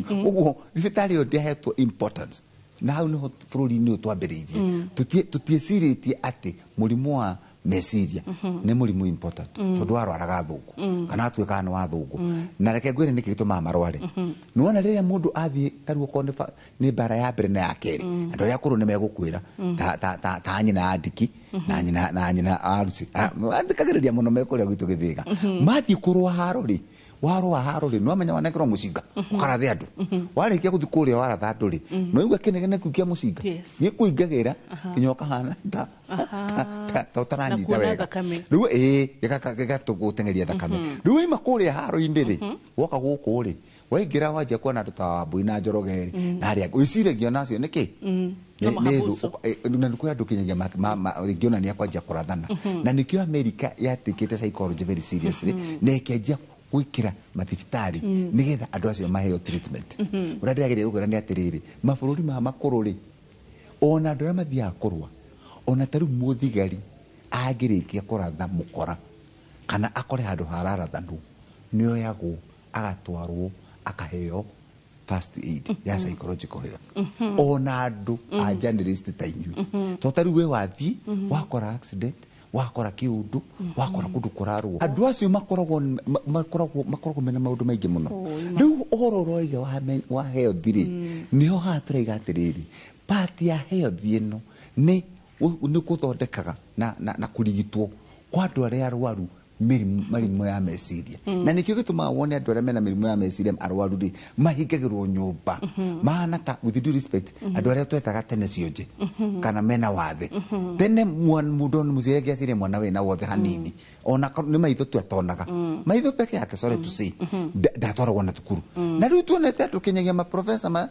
Ũguo thibitarĩ ĩyo ndĩahetwo importance. Na hau niho bũrũri-inĩ ũyũ twambĩrĩirie tũtiecirĩtie atĩ mũrimũ wa Meciria nĩ mũrimũ important, tondũ warwaraga thũngũ kana atuĩkaga nĩ wa thũngũ. Na reke ngwĩre nĩkĩ gĩtũmaga marware. Nĩwona rĩrĩa mũndũ athiĩ tarĩu okorwo nĩ mbara ya mbere na ya kerĩ, andũ arĩa akũrũ nĩ megũkwĩra ta nyina ya Ndiki na nyina Arusi andĩkagĩrĩria mũno mekũrĩa gwitũ Gĩthĩga, mathiĩ kũrũa haro rĩ, warũa haro rĩ, nĩwamenya wanengerwo mũcinga ũkarathe andũ. Warĩkia gũthiĩ kũrĩa waratha andũ rĩ, nĩwaigua kĩnegene kĩu kĩa mũcinga gĩkũingagĩra nginya ũkahana ta ũtaranyita wega. Rĩu ĩĩ gĩgatũgũteng'eria thakame. Rĩu waima kũrĩa haro-inĩ rĩ, woka gũkũ rĩ, waingĩra wanjia kuona andũ ta Wambui na Njoroge rĩ, na arĩa angĩ, wĩciragia onacio nĩkĩ? Na nĩ kũrĩ andũ kinyagia rĩngĩ ona nĩ akwanjia kũrathana. Na nĩkĩo America yatĩkĩte psychology very seriously, na ĩkĩanjia gwĩkĩra mathibitarĩ nĩgetha andũ acio maheo treatment. Ũrĩa ndĩrageria gũkwĩra nĩ atĩrĩrĩ, mabũrũri ma makũrũ rĩ, ona andũ arĩa mathiaga kũrũa, ona ta rĩu mũthigari angĩrĩkia kũratha mũkora kana akore handũ hararathanwo, nĩoyagwo agatwarwo akaheo first aid ya psychological health. Ona andũ a journalist ta inyuĩ, to ta rĩu we wathiĩ wakora accident, wakora kĩũndũ, wakora kũndũ kũrarũo, andũ acio makoragwo mena maũndũ maingĩ mũno. Rĩu ũhoro ũroiga wa health rĩ, nĩho haha tũraiga atĩrĩrĩ, part ya health ĩno nĩ gũthondekaga na kũrigitwo kwa andũ arĩa arwaru mĩrimũ ya meciria. Na nĩkĩo gĩtũmaga wone andũ arĩa mena mĩrimũ ya meciria arwaru rĩ, mahingagĩrwo nyũmba, mahana ta, with due respect, andũ arĩa twetaga tene cionje kana mena wathe. Tene mũndũ mũciari angĩaciarire mwana wĩna wothe hanini, ona nĩ maitho tu atonaga, maitho peke yake, sorry to say, ndatwaragwo na thukuru. Na rĩu tuonete andũ kinyagia maprofesa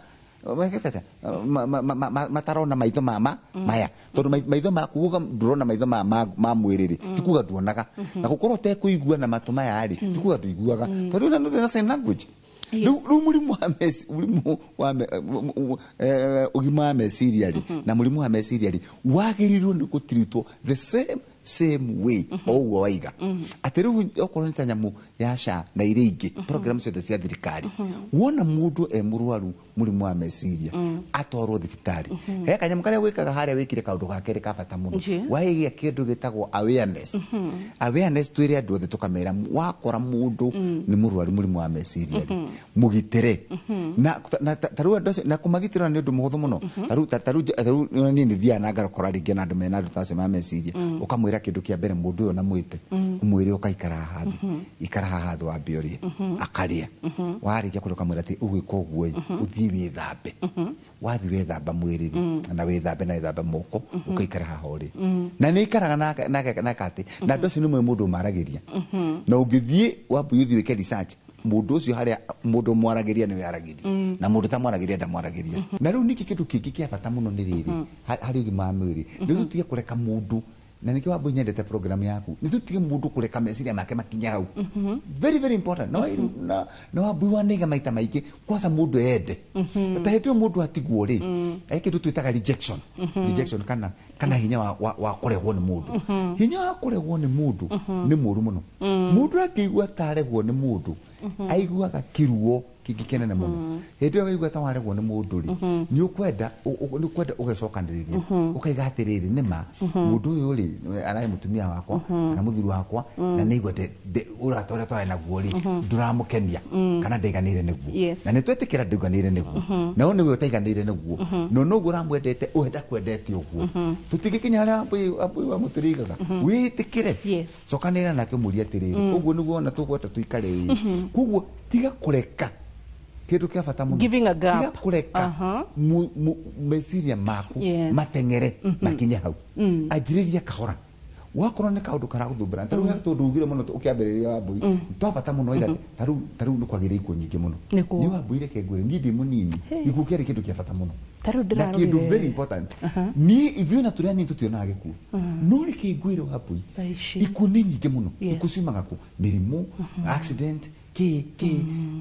matarona maitho mama maya, tondũ maitho maku uga ndũrona maitho ma mwĩrĩ rĩ, ti kuga nduonaga, na gũkorwo ũtekũigua na matũ maya rĩ, ti kuga ndũiguaga, tondũ ĩno nĩ sign language. Rĩu mũrimũ wa ũgima wa meciria rĩ, na mũrimũ wa meciria rĩ, wagĩrĩirwo nĩ gũtiritwo the same way o ũguo waiga. Atĩ rĩu okorwo nĩ ta nyamũ ya SHA na iria ingĩ, program ciothe cia thirikari, wona mũndũ e mũrwaru mũrimũ wa meciria atwarwo thibitarĩ, he kanyamũ karĩa wĩkaga harĩa wĩkire kaũndũ ga kerĩ ka bata mũno, waigĩa kĩndũ gĩtagwo awareness. Awareness twĩre andũ othe tũkamera, wakora mũndũ nĩ mũrwaru mũrimũ wa meciria rĩ, mũgitĩre. Na tarĩu andũ acio, na kũmagitĩra nĩ ũndũ mũhũthũ mũno. Tarĩu niĩ nĩ thiaga na ngakora rĩngĩ na andũ mena andũ ta acio ma meciria, ũkamwĩra kĩndũ kĩa mbere mũndũ ũyũ na mwĩte, ũmwĩre ũkaikara haha thĩ, ikara haha thĩ wambe ũrĩe, akarĩa. Warĩkia kũrĩa ũkamwĩra atĩ ũgwĩka ũguo ĩ, ũthiĩ wĩthambe. Wathiĩ wĩthamba mwĩrĩ rĩ, na wĩthambe na wĩthambe moko, ũkaikara haha ũrĩ. Na nĩ ikaraga nake atĩ, na andũ acio nĩ moĩ mũndũ ũmaragĩria. Na ũngĩthiĩ Wambui ũthiĩ wĩke research, mũndũ ũcio harĩa mũndũ ũmwaragĩria nĩwe aragĩria, na mũndũ ũtamwaragĩria ndamwaragĩria. Na rĩu ningĩ kĩndũ kĩngĩ kĩa bata mũno nĩ rĩrĩ, harĩ ũgima wa mwĩrĩ, nĩ tũtige kũreka mũndũ, na nĩkĩo Wambui nyendete program yaku, nĩ tũtige mũndũ kũreka meciria make makinye hau. Very very important. Na Wambui wanaiga maita maingĩ, kwanza mũndũ ende. Ta hĩndĩ ĩyo mũndũ atigwo rĩ, he kĩndũ twĩtaga rejection. Rejection kana hinya wa kũregwo nĩ mũndũ. Hinya wa kũregwo nĩ mũndũ nĩ mũũru mũno. Mũndũ angĩigua ta aregwo nĩ mũndũ, aiguaga kĩruo kĩngĩ kĩnene mũno. Hĩndĩ ĩyo waigua ta waregwo nĩ mũndũ rĩ, nĩ ũkwenda ũgecokanĩrĩria, ũkaiga atĩrĩrĩ, nĩma mũndũ ũyũ rĩ, ararĩ mũtumia wakwa kana mũthuri wakwa, na nĩigua ũrata ũrĩa twarĩ naguo rĩ, ndũramũkenia kana ndaiganĩire nĩguo. Na nĩ twetĩkĩra ndaiganĩire nĩguo, na ũyũ nĩwe ũtaiganĩire nĩguo, no noguo ũramwendete, ũyũ ndakwendete ũguo. Tũtingĩkinya harĩa Wambui wa Mũtũrĩ aigaga, wĩtĩkĩre, cokanĩrĩra nake ũmũrie atĩrĩrĩ, ũguo nĩguo ona tũgwenda tũikare ĩ. Koguo tiga kũreka kĩndũ kĩa bata mũno, tiga kũreka meciria maku mateng'ere makinye hau. Anjĩrĩria kahora. Wakorwo nĩ kaũndũ karagũthumbũra, ta rĩu he tũndũ ugire mũno ũkĩambĩrĩria Wambui, twa bata mũno waiga atĩ ta rĩu nĩ kwagĩire ikuũ nyingĩ mũno. Niĩ Wambui reke ngwĩre, niĩ ndĩ mũnini, gĩkuũ kĩarĩ kĩndũ kĩa bata mũno, na kĩndũ very important. Niĩ ithuĩ na tũrĩ anini tũtionaga gĩkuũ, no reke ngwĩre Wambui, ikuũ nĩ nyingĩ mũno. Ikuũ ciumaga kũ? Mĩrimũ, accident, kĩ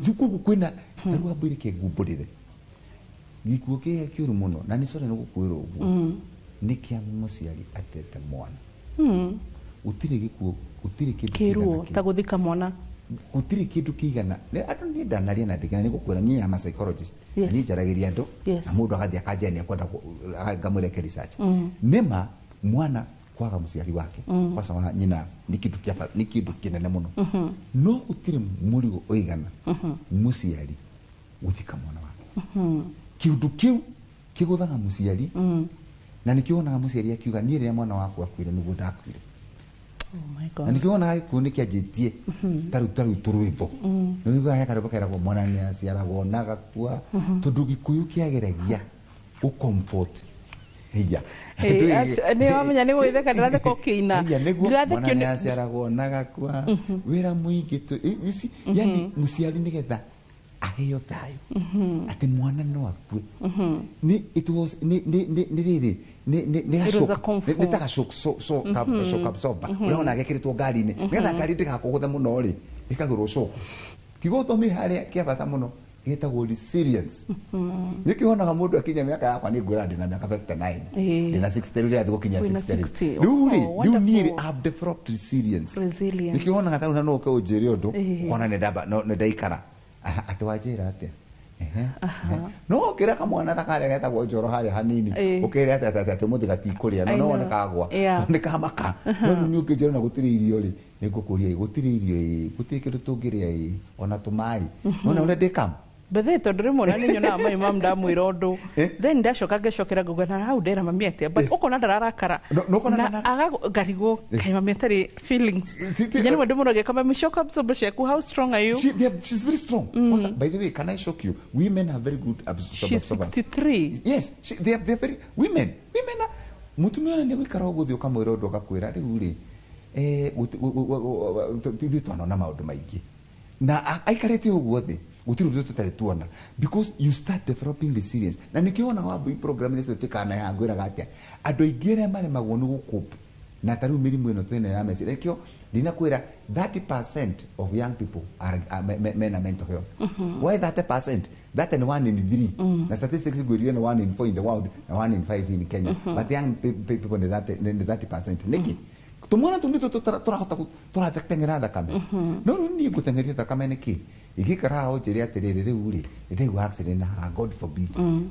rĩu koguo kwĩna ta rĩu Wambui reke ngumbũrĩre, gĩkuũ kĩrĩa kĩũru mũno, na nĩ sorry nĩ gũkwĩra ũguo, nĩ kĩa mũciari atete mwana. Gũtirĩ gĩkuũ, gũtirĩ kĩndũ kĩruo ta gũthika mwana, gũtirĩ kĩndũ kĩigana. Andũ niĩ ndanaria na ndĩkena nĩ gũkwĩra, niĩ am a psychologist, na niĩ njaragĩria andũ, na mũndũ agathiĩ akanjia nĩ ekwenda ngamwĩra eke research. Nĩma mwana kwaga muciari wake kwaca wa nyina ni kindu kia ni kindu kinene muno no gutire murigo uigana muciari guthika mwana wake kiundu kiu kiguthaga muciari na nikionaga muciari akiuga nie riria mwana wakwa akuire niguo ndakuire. Oh my God. Na nikionaga gikuũ nĩkĩanjĩtie taru tũrwĩmbo nĩguo he karwĩmbo keragwo mwana nĩaciaragwo na gakua tondũ gĩkũyũ kĩageragia gũ comfort iya nĩ wamenya nĩ gwĩtheka ndĩratheka ũkĩina nĩguo mwana nĩaciaragwo na gakua wĩra mũingĩ yani mũciari nĩgetha aheo thayũ atĩ mwana no akue nĩ it was nĩ rĩrĩ nĩ ta ga shock absorber ũrĩa ona gekĩrĩtwo ngari-inĩ nĩgetha ngari ndĩgakũgũthe mũno rĩ ĩkagũrwo shock kiugo ũthomire harĩa kĩa bata mũno gĩtagwo resilience. Nĩkĩo wonaga mũndũ akinya mĩaka yakwa nĩ ngwĩra ndĩna mĩaka 59 ndĩna 60 rĩu ndĩrathiĩ gũkinya 60 rĩu rĩ rĩu niĩ rĩ I've developed resilience. Nĩkĩo wonaga ta rĩu na no ũke ũnjĩre ũndũ ũkona nĩ ndaikara atĩ wanjĩra atĩa no ũkĩra kamwana ta karĩa getagwo Njoro harĩa hanini ũkĩre atĩ atĩ atĩ mũthĩ gatikũrĩa no no wone kagwa nĩ kamaka no rĩu nĩ ũngĩnjĩra na gũtirĩ irio rĩ nĩ ngũkũria gũtirĩ irio ĩ gũtirĩ kĩndũ tũngĩrĩa ĩ ona tũmaĩ nona ũrĩa ndĩkamu bethe tondu rimwe na ninyonaga my mom ndamwĩra ũndũ then ndacoka ngĩcokera ngauga na hau ndera mami atĩa but ũkona ndararakara na ngarigwo kaĩ mami atarĩ feelings nginya rĩmwe ndĩmũroge mami shock absorber ciaku how strong are you? She's very strong. Also, by the way, can I shock you? Women are very good shock absorbers. She's 63. Yes, they are very women are mutumia ona nĩ gũikara ũguo ũthiĩ ũkamwĩra ũndũ ũgakwĩra rĩu rĩ ithuĩ twanona maũndũ maingĩ na aikarĩte ũguo thĩ gũtirĩ ũndũ tũtarĩ tuona because you start developing resilience na nĩkĩo wona wambui program icio twĩkaga ya ngwĩraga atĩa andũ aingĩ arĩa maremagwo nĩ gũcope na ta rĩu mĩrimũ ĩno twĩnayo ya meciria nĩkĩo ndinakwĩra 30% of young people are mena mental health. Why 30%? That and 1 in 3. Na statistics ngwĩrire nĩ 1 in 4 in the world na 1 in 5 in Kenya. But young people nĩ 30%. Nĩkĩ? Tumwana tũ nĩtũ tũrahota tũrateng'era thakame no rĩu niĩ ngũteng'eria thakame nĩkĩ ingĩikara haha ũnjĩre atĩrĩrĩ rĩu rĩ nĩndaigua accident haha God forbid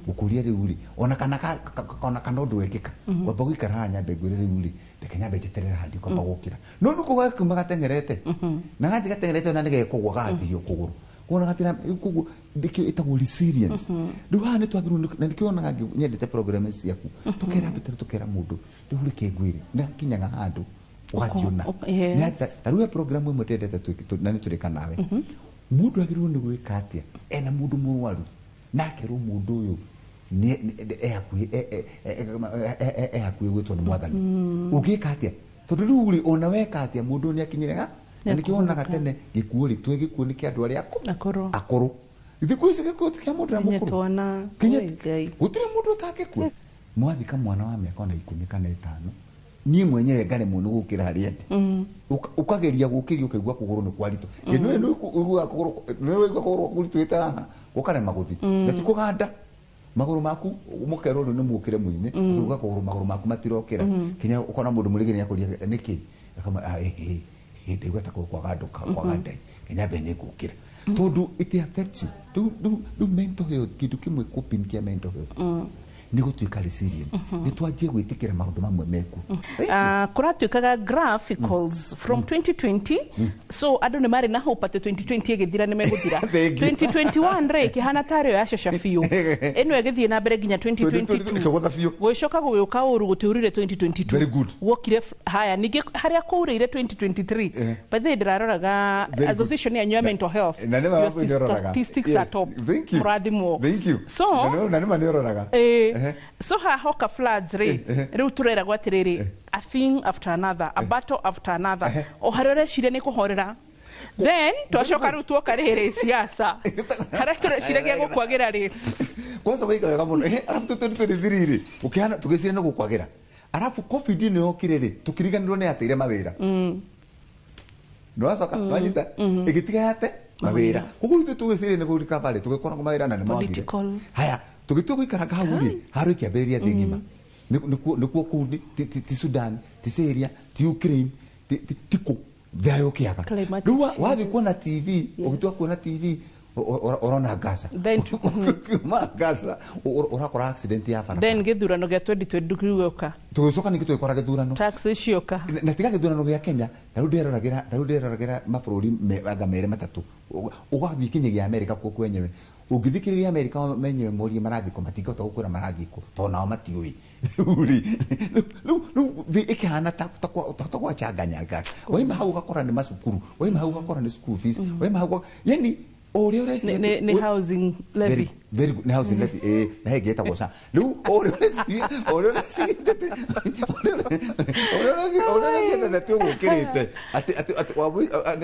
gũkũria rĩu rĩ ona kana ũndũ wekĩka ngwamba gũikara haha nyambe ngwĩre rĩu rĩ reke nyambe njeterere haha ndikwamba gũkĩra no rĩu kũu gakiuma gateng'erete na gathiĩ gateng'erete ona nĩgekũgwa gathio kũgũrũ kuona gatira koguo ndikio ĩtagwo resilience rĩu haha nĩ twagĩrĩirwo na nĩkĩo wonaga nyendete program ciaku tũkera andũ tũkera mũndũ rĩu reke ngwĩre nĩhakinyaga handũ ũgakiona ta rĩu he program ĩmwe ndendete na nĩ tũrĩka nawe mũndũ agĩrĩirwo nĩ gwĩka atĩa ena mũndũ mũrwaru na akerwo mũndũ ũyũ e hakuhĩ gwĩtwo nĩ mwathani ũngĩka atĩa tondũ rĩu rĩ ona weka atĩa mũndũ ũyũ nĩ akinyire ha na nĩkĩo wonaga tene gĩkuũ rĩ twĩ gĩkuũ nĩ kĩa andũ arĩa akũrũ thikũ ici gĩkuũ ti kĩa mũndũ ũrĩa mũkũrũ gũtirĩ mũndũ ũtangĩkua mwathika mwana wa mĩaka ona 10 kana 5 niĩ mwenyewe ngaremwo nĩ gũkĩra harĩa ndĩ ũkageria gũkĩria ũkaigua kũgũrũ nĩ kwaritũ nĩ ũiguaga kũgũrũ kũritũhĩte haha ũkarema gũthiĩ na ti kũganda magũrũ maku mũkerwo rĩu nĩ mũkĩre mũine ũkaigua kũgũrũ magũrũ maku matirokĩra kinya ũkona mũndũ mũrĩgĩ nĩakũria nĩkĩ ndaigua ta kwaga ndai kinya mbe nĩ ngũkĩra tondũ it affects you rĩu mental health kĩndũ kĩmwe coping kĩa mental health nĩ gũtuĩka resilient nĩ twanjie gwĩtĩkĩra maũndũ mamwe mekuo kũratuĩkaga graphicals from 2020 so andũ nĩ marĩ na hope atĩ 2020 ĩgĩthira nĩ megũthira 2021 rĩ ĩkĩhana tarĩ yo yacoca biũ ĩno ĩgĩthiĩ na mbere nginya 2022 gũgĩcoka gũgĩũka ũru gũtiurire 2022 guokire haya ningĩ harĩa kũurĩire 2023 by the way ndĩraroraga association yanyu ya mental health your statistics are top mũrathimwo so na nĩ ma nĩũroraga so hahoka floods rĩ rĩu tũreragwo atĩrĩrĩ a thing after another, a battle after another o harĩa ũreciria nĩ kũhorera then twacoka rĩu tuoka rĩrĩ siasa harĩa tũreciragia gũkwagĩra rĩ kwanza waika wega mũno arabu 2023 rĩ ũkĩhana tũgĩciria nĩ gũkwagĩra arabu covid nĩ yokire rĩ tũkĩriganĩrwo nĩ yateire mawĩra nĩwacoka wanyita ĩgĩtiga yate mawĩra koguo ithuĩ tũgĩciria nĩ gũ-recover rĩ tũgĩkoragwo mawĩra na nĩ mawagire haya tũgĩtua gũikaranga hau rĩ haro ĩkĩambĩrĩria thĩ ng'ima nĩkuo kũu ti Sudan ti Syria ti Ukraine ti kũ thayũ kĩaga rĩu wathiĩ kuona TV ũgĩtua kuona TV Ũrona Gaza, kuma Gaza ũrakora accident ya barabara. Then gĩthurano gĩa 2022 gĩũka. Tũgĩcoka ningĩ tũgĩkora gĩthurano, tax cioka. Na tiga gĩthurano gĩa Kenya, ta rĩu ndĩreroragĩra mabũrũri anga merĩ matatũ, ũgathiĩ kinyagia Amerika kuo kwenyewe, ũngĩthikĩrĩria Amerika menyewe morie marathiĩ kũ, matingĩhota gũkwĩra marathiĩ kũ tondũ nao matiũĩ. Rĩu thĩ ĩkĩhana ta gwachanganya. Waima hau ũgakora nĩ macukuru, waima hau ũgakora nĩ school fees, waima hau, yani ũrĩa ũreciria nĩ housing levy. Very good, nĩ housing levy, na hengĩ ĩtagwo SHA. Rĩu ũrĩa ũreciria atĩ ũgũkĩrĩte atĩ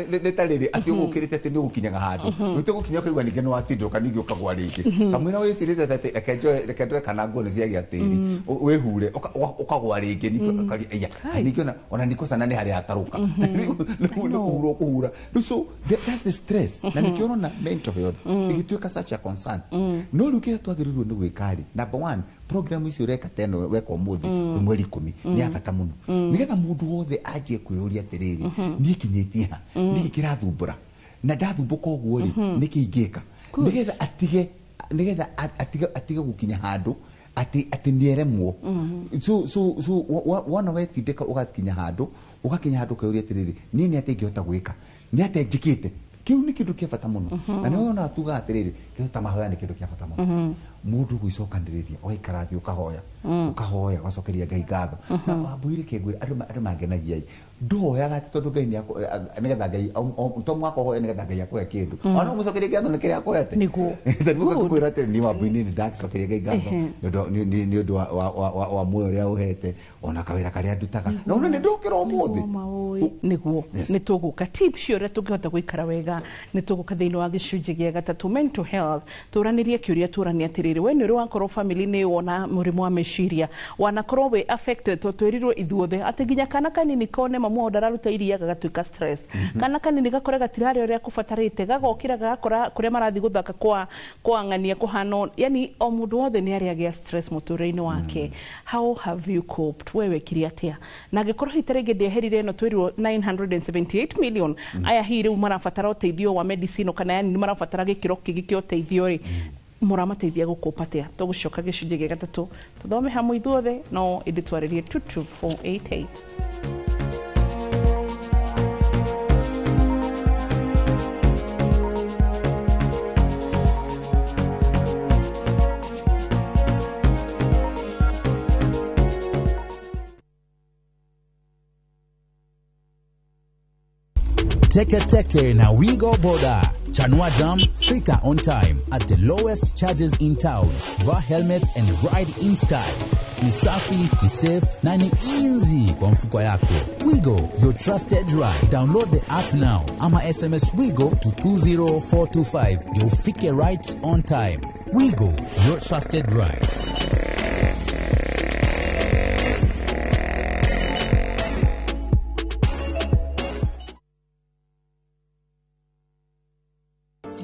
nĩ ta rĩrĩ atĩ ũgũkĩrĩte atĩ nĩ ũgũkinyaga handũ ũtĩ gũkinya ũkaigua ningĩ nĩ watindũka ningĩ ũkagwa rĩngĩ kamũira wĩcirĩte atĩ reke njoe kana nguo nĩ ciagĩa tĩri wĩhure ũkagwa rĩngĩ ningĩ ũkaria aya ningĩ ona nikosana nĩ harĩa hatarũka nĩ kũhura ũkũhura. Rĩu so that's the stress, na nĩkĩo ũrona mental health ĩgĩtuĩka such a concern. No rĩu kĩrĩa twagĩrĩirwo nĩ gwĩka rĩ, number one, program icio ũreka teno weka ũmũthĩ nĩ mweri 10 nĩ ya bata mũno, nĩgetha mũndũ wothe anjie kwĩyũria atĩrĩrĩ, niĩ kinyĩtie ha, nĩkĩ kĩrathumbũra, na ndathumbũka ũguo rĩ nĩkĩ ingĩka, nĩgetha atige nĩgetha atige gũkinya handũ atĩ nĩeremwo. So wona wetindĩka ũgakinya handũ ũkeyũria atĩrĩrĩ, niĩ nĩ atĩa ingĩhota gwĩka, nĩ atĩa njĩkĩte. Kĩu nĩ kĩndũ kĩa bata mũno, na nĩwe wonaga tugaga atĩrĩrĩ, kĩndũ ta mahoya nĩ kĩndũ kĩa bata mũno. Mũndũ gwĩcokanĩrĩria ũgaikara thĩ ũkahoya, ũkahoya ũgacokeria Ngai ngatho. Na wambũire kĩngwĩra andũ mangenagia ĩ, ndũhoyaga atĩ tondũ Ngai nĩgetha Ngai to mũhaka ũhoye nĩgetha Ngai akũhe kĩndũ, ona no ũmũcokerie ngatho nĩ kĩrĩa akũhete. Nĩguo tarĩu ũgakĩmwĩra atĩrĩ, niĩ wambũi-inĩ nĩ ndagĩcokeria Ngai ngatho nĩ ũndũ wa muoyo ũrĩa ũhete, ona kawĩra karĩa ndutaga, na ona nĩ ndokĩra ũmũthĩ. Nĩguo nĩ tũgũka tips ũrĩa tũngĩhota gũikara wega, nĩ tũgũka thĩinĩ wa gĩcunjĩ gĩa gatatũ mental health. Tũranĩrie kĩũria, tũranie atĩrĩrĩ, we nĩ ũrĩ wakorwo family-inĩ wona mũrimũ wa meciria, wanakorwo wĩ affected, to twĩrirwo ithuothe atĩ nginya kana kanini kone mamu wao ndararuta iria gagatuĩka stress, kana kanini gakore gatirarĩa ũrĩa kũbatarĩte, gagokĩra gagakora kũrĩa marathiĩ gũthaka kwa ng'ania kũhana, yani o mũndũ wothe nĩ arĩa agĩa stress mũtũrĩre-inĩ wake. How have you coped? We wekire atĩa? Na angĩkorwo hihi ta rĩngĩ ndĩeherire ĩno twĩrirwo 978 million aya hihi rĩu marabatara ũteithio wa medicine, kana yani nĩ marabatara gĩkĩro kĩngĩ kĩa ũteithio rĩ, mũramateithia gũkũpa atĩa? Tũgũcoka gĩcunjĩ gĩa gatatũ tũthome hamwe ithuothe, no ĩndĩ twarĩrie 22488. Teke Teke na Wigo Boda. Chanua Jam, fika on time at the lowest charges in town. Vaa helmet and ride in style. Ni safi, ni safe na ni easy kwa mfuko yako. Wigo, your trusted ride. Download the app now ama SMS Wigo to 20425. You'll fike right on time. Wigo, your trusted ride.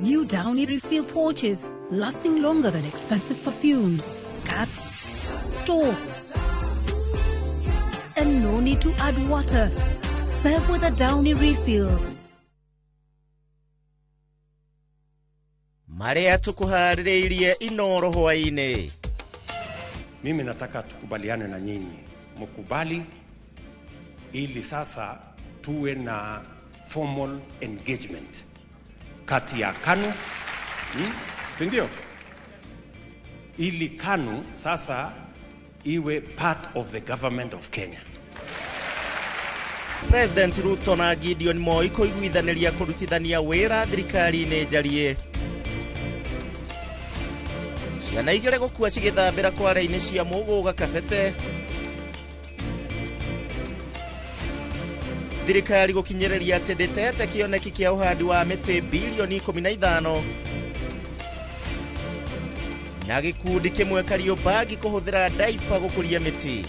New Downy refill pouches, lasting longer than expensive perfumes. Cut, store, and no need to add water. Serve with a Downy refill. Marĩa tukuharĩrĩirie Inoro hwaĩ-inĩ. Mimi nataka tukubaliane na nyinyi, mkubali ili sasa tuwe na formal engagement kati ya KANU, si ndio? Ili KANU sasa iwe part of the government of Kenya. President Ruto na Gideon Moi kũiguithanĩria kũrutithania wĩra thirikari-inĩ njarie. Ciana igĩrĩ gũkua cigĩthambĩra kware-inĩ cia Mũgũga Kabete. Thirikari gũkinyĩrĩria atĩ ndĩtete kĩoneki kĩa ũhandi wa mĩtĩ bilioni 15. Na gĩkundi kĩmwe Kariobangi kũhũthĩra daipa gũkũria mĩtĩ.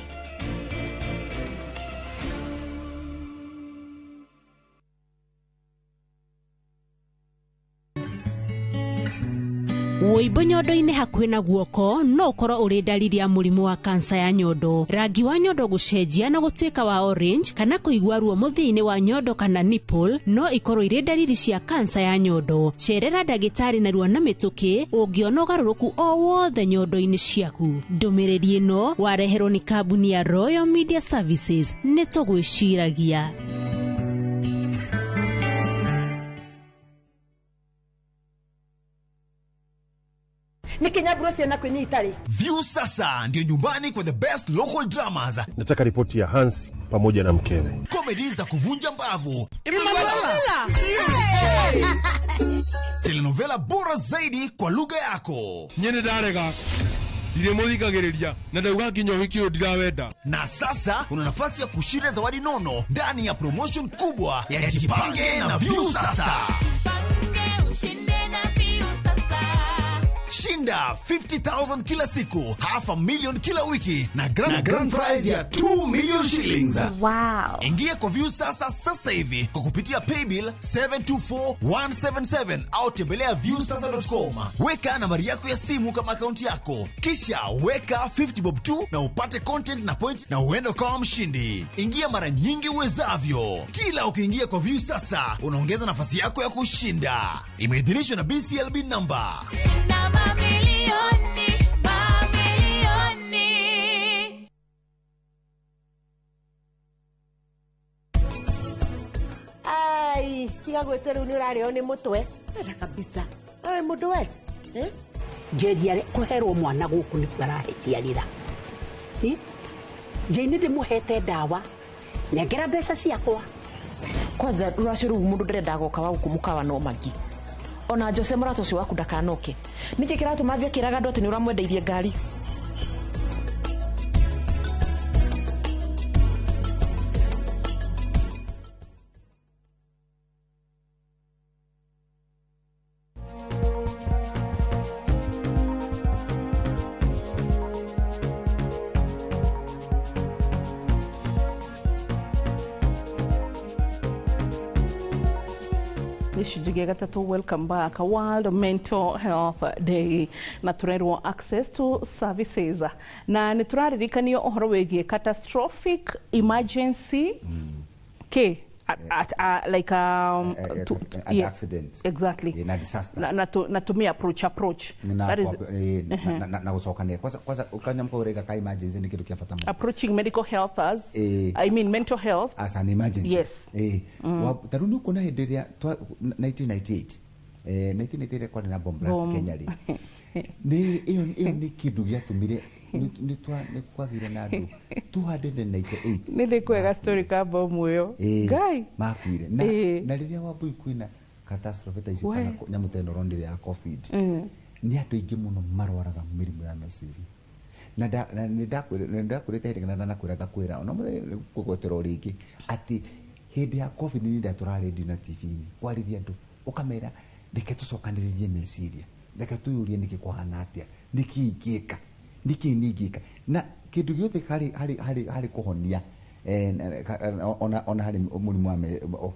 Wũimbo nyondo-inĩ hakuhĩ na guoko no ũkorwo ũrĩ ndariri ya mũrimũ wa kansa ya nyondo. Rangi wa nyondo gũcenjia na gũtuĩka wa orange kana kũigua ruo mũthia-inĩ wa nyondo kana nipple no ikorwo irĩ ndariri cia kansa ya nyondo. Cerera ndagĩtarĩ narua na mĩtũkĩ ũngĩona ũgarũrũku o wothe nyondo-inĩ ciaku. Ndũmĩrĩri ĩno wareherwo nĩ kambuni ya Royal Media Services. Nĩ tũgwĩciragia. Nikinyaburo ciana kwinyi itari. View sasa ndio nyumbani kwa the best local dramas. Nataka ripoti ya Hansi pamoja na mkewe. Comedy za kuvunja mbavu. Telenovela bora zaidi kwa lugha yako. Nyene ndarega. Ndiremuthikagiriria na ndauga nginya uhiki uyu ndirawenda. Na sasa una nafasi ya kushinda zawadi nono ndani ya promotion kubwa ya Jipange na View Sasa. Jipange ushinde na View Sasa. Shinda 50,000 kila siku, 500,000 kila wiki na grand prize ya 2 million shillings. Wow. Ingia kwa View Sasa sasa hivi kwa kupitia paybill 724177 au tembelea viewsasa.com. Weka nambari yako ya simu kama akaunti yako, kisha weka 50 bob 2 na upate content na point na uende kama mshindi. Ingia mara nyingi uwezavyo. Kila ukiingia kwa View Sasa unaongeza nafasi yako ya kushinda. Imeidhinishwa na BCLB number. Shinda mamilioni, mamilioni. Ai, tiga gwĩtwo rĩu nĩ ũrarĩo nĩ mũtwe. Enda kabisa. Ai mũndũ we. Eh? Njeri kũherwo mwana gũkũ nĩkuo arahekiarĩra. Njeri nĩ ndĩmũhete ndawa. Nengera mbeca ciakwa. Kwanza rũracio rũu mũndũ ndarenda goka wa gũkũ mũkawa no magi. Ona Jose mũrata ũcio waku ndakanoke. Nĩkĩ kĩratũma thiĩ akĩraga andũ atĩ nĩ ũramwendeirie ngari? Gatatu, welcome back. World Mental Health Day na turerwo access to services na nĩ tũraririkanio ũhoro wĩgiĩ catastrophic emergency k like an accident, exactly, na disasters na tumia approach na that is na gũcokania kwanza ukanyamka urega ka emergency ni kitu kia bata mũno. Approaching medical health as I mean mental health as an emergency. Yes. Tarĩu nĩ ũkuona hĩndĩ ĩrĩa 1998 1998 kwarĩ na bomb blast Kenya rĩ, nĩ ĩyo nĩ kĩndũ gĩatũmire nĩ kwagĩire na andũ 298. Nĩ ndĩkwega story ka bomu ĩyo Ngai makuire na rĩrĩa Wambui kwĩna catastrophe ta icio kana nyamũ ta ĩno ũronire ya COVID, nĩ andũ aingĩ mũno marwaraga mĩrimũ ya meciria. Na nĩ ndakwĩrĩte hĩndĩ kana ndanakwĩra ngakwĩra ona mũthenya kũgwetera o rĩngĩ atĩ hĩndĩ ya COVID nĩ ndatũra radio na TV-inĩ kwarĩria andũ ũkamera reke tũcokanĩrĩrie meciria, reke twĩyũrie nĩkĩ kũhana atĩa, nĩkĩ ingĩka, nĩkĩ niĩ ingĩka, na kĩndũ gĩothe harĩ kũhonia ona harĩ mũrimũ wa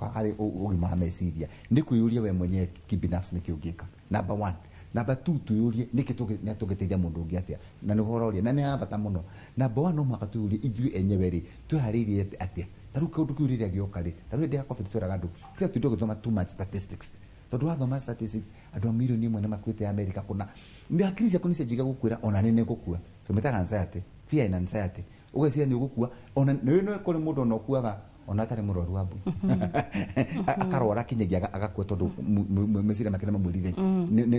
harĩ ũgima wa meciria nĩ kwĩyũria we mwenyewe kibinafsi nĩkĩ ũngĩka. Number one. Number two, twĩyũrie nĩkĩ tũngĩteithia mũndũ ũngĩ atĩa, na nĩ ũhoro ũrĩa na nĩ ha bata mũno. Number one, no mũhaka twĩyũrie ithuĩ enyewe rĩ twĩharĩirie atĩa. Ta rĩu kĩũndũ kĩu rĩrĩa gĩoka rĩ, ta rĩu hĩndĩ ya COVID twĩraga andũ tiga tũtinde gũthoma too much statistics, tondũ wathoma statistics andũ a milioni ĩmwe nĩ makuĩte Amerika kũna, nĩ hakiri ciaku nĩ cianjiga gũkwĩra ona nĩ nĩngũkua. Tũmĩtaga anxiety, fear and anxiety. Ũgeciria nĩ ũgũkua ona nĩ no kũrĩ mũndũ ona ũkuaga ona atarĩ mũrwaru wa mbui akarwara kinyagia agakua tondũ meciria make nĩ mamwĩrire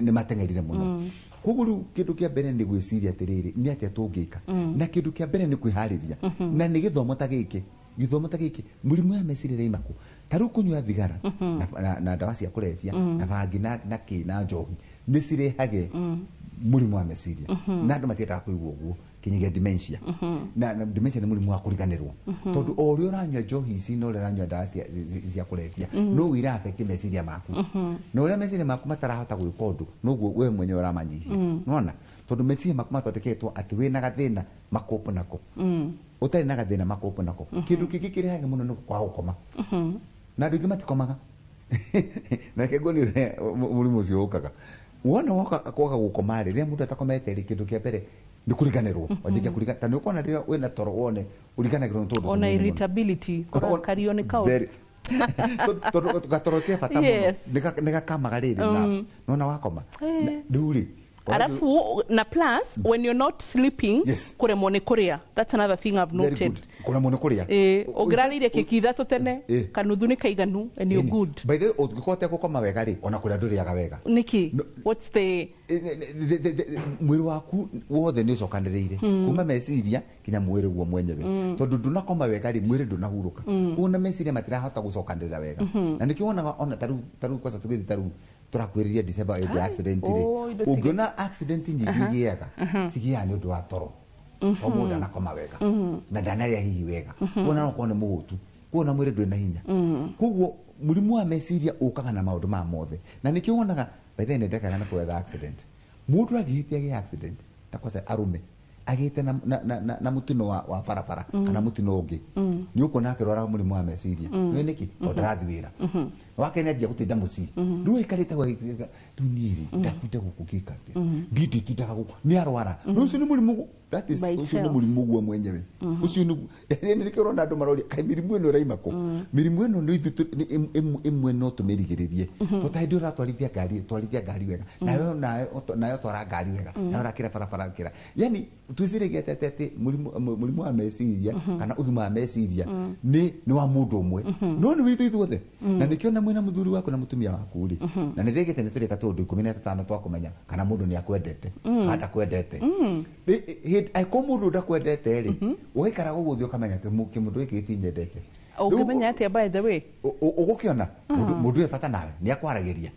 nĩ mateng'erire mũno. Koguo rĩu kĩndũ kĩa mbere nĩ gwĩciria atĩrĩrĩ nĩ atĩa tũngĩka, na kĩndũ kĩa mbere nĩ kwĩharĩria, na nĩ gĩthomo ta gĩkĩ gĩthomo ta gĩkĩ mũrimũ ya meciria ĩraima kũ. Ta rĩu kũnyua thigara na ndawa cia kũrebia na bangi na kĩ na njohi nĩ cirehage mũrimũ wa meciria, na andũ matiendaga kũigua ũguo kinyagia dementia. Na dementia nĩ mũrimũ wa kũriganĩrwo, tondũ o ũrĩa ũranyua njohi ici na ũrĩa ũranyua ndawa cia kũrebia no ira affect meciria maku, na ũrĩa meciria maku matarahota gwĩka ũndũ noguo we mwenyewe ũramanyihia. Nĩwona, tondũ meciria maku mathondeketwo atĩ wĩna gathĩna makopo nako, ũtarĩ na gathĩna makopo nako. Kĩndũ kĩngĩ kĩrehaga mũno nĩ kwaga gũkoma, na andũ aingĩ matikomaga. Na reke nguonie ũrĩa mũrimũ ũcio ũkaga. Wona woka kwaga gukoma rĩ, rĩrĩa mũndũ atakomete rĩ, kĩndũ kĩa mbere nĩ kũriganĩrwo, wanjĩkia kũriganĩrwo, ta nĩ ũkona rĩrĩa wĩna toro wone ũriganagĩrwo nĩ tũndũ Ona tũnini mũno. Irritability, kũrakario nĩ kaũndũ. Tondũ gatoro ke bata mũno. Nĩ gakamaga rĩrĩ nerves nona wakoma. Rĩu rĩ, Alafu na plus, when you're not sleeping, kuremwo nĩ kũrĩa. That's another thing I've Very noted. good. Kũremwo nĩ kũrĩa. Ũngĩrarĩire keki 3 tene, kanuthu nĩ kaiganu and you're good. By the way, ũngĩkorwo ũtegũkoma wega rĩ, ona kũrĩa ndũrĩaga wega. Nĩkĩ? What's the Mwĩrĩ waku wothe nĩ ũcokanĩrĩire kuma meciria kinya mwĩrĩ guo mwenyewe. Tondũ ndũnakoma wega rĩ, mwĩrĩ ndũnahurũka. Koguo na meciria matirahota gũcokanĩrĩra wega. Na nĩkĩo wonaga ona tarĩu kwanza tũgĩthiĩ tarĩu tũrakuhĩrĩria December hĩndĩ ya accident rĩ, Oh, indo tige- ũngĩona accident nyingĩ igĩaga, cigĩaga nĩ ũndũ wa toro, to mũndũ ndanakoma wega na ndanarĩa hihi wega. Kuona no ũkorwo nĩ mũhũtu, kuona mwĩrĩ ndũrĩ na hinya. Koguo mũrimũ wa meciria ũkaga na maũndũ maya mothe, na nĩkĩo wonaga, by the way, nĩndekaga na kwetha accident, mũndũ angĩhĩtia gĩa accident, ta kwanza arũme agĩte na mũtino wa barabara kana mũtino ũngĩ, nĩ ũkuona akĩrwara mũrimũ wa meciria. Nĩ nĩkĩ? Tondũ ndarathiĩ wĩra wake, nĩ anjia gũtinda mũciĩ. Rĩu aikarĩte hau agĩtinda, rĩu niĩ rĩ, ndatinda gũkũ ngĩka atĩa? Niĩ nditindaga gũkũ, nĩ arwara. Rĩu ũcio nĩ mũrimũ that is By ũcio nĩ itself. mũrimũ guo mwenyewe. Ũcio nĩ nĩkĩo ũrona andũ maroria, kaĩ mĩrimũ ĩno ĩraima kũ? Mĩrimũ ĩno nĩ ithuĩ nĩ ĩmwe no tũmĩrigĩrĩrie. Tondũ ta hĩndĩ ĩyo ũratwarithia ngari, twarithia ngari wega, nawe twara ngari wega, nawe ũrakĩra barabara kĩra, yani twĩciragia atĩ mũrimũ wa meciria kana ũgima wa meciria nĩ wa mũndũ ũmwe, no nĩ witũ ithuothe. Na nĩkĩo na mwĩna mũthuri waku na mũtumia waku rĩ, na nĩ ndĩgĩte nĩ tũrĩka tũndũ 15 twa kũmenya kana mũndũ nĩ akwendete kana ndakwendete. Angĩkorwo mũndũ ndakwendete rĩ, ũgaikara gũgũ thĩ ũkamenya kĩmũndũ gĩkĩ gĩtinyendete. Ũngĩmenya atĩa, by the way? Ũgũkĩona mũndũ e bata nawe, nĩ akwaragĩria,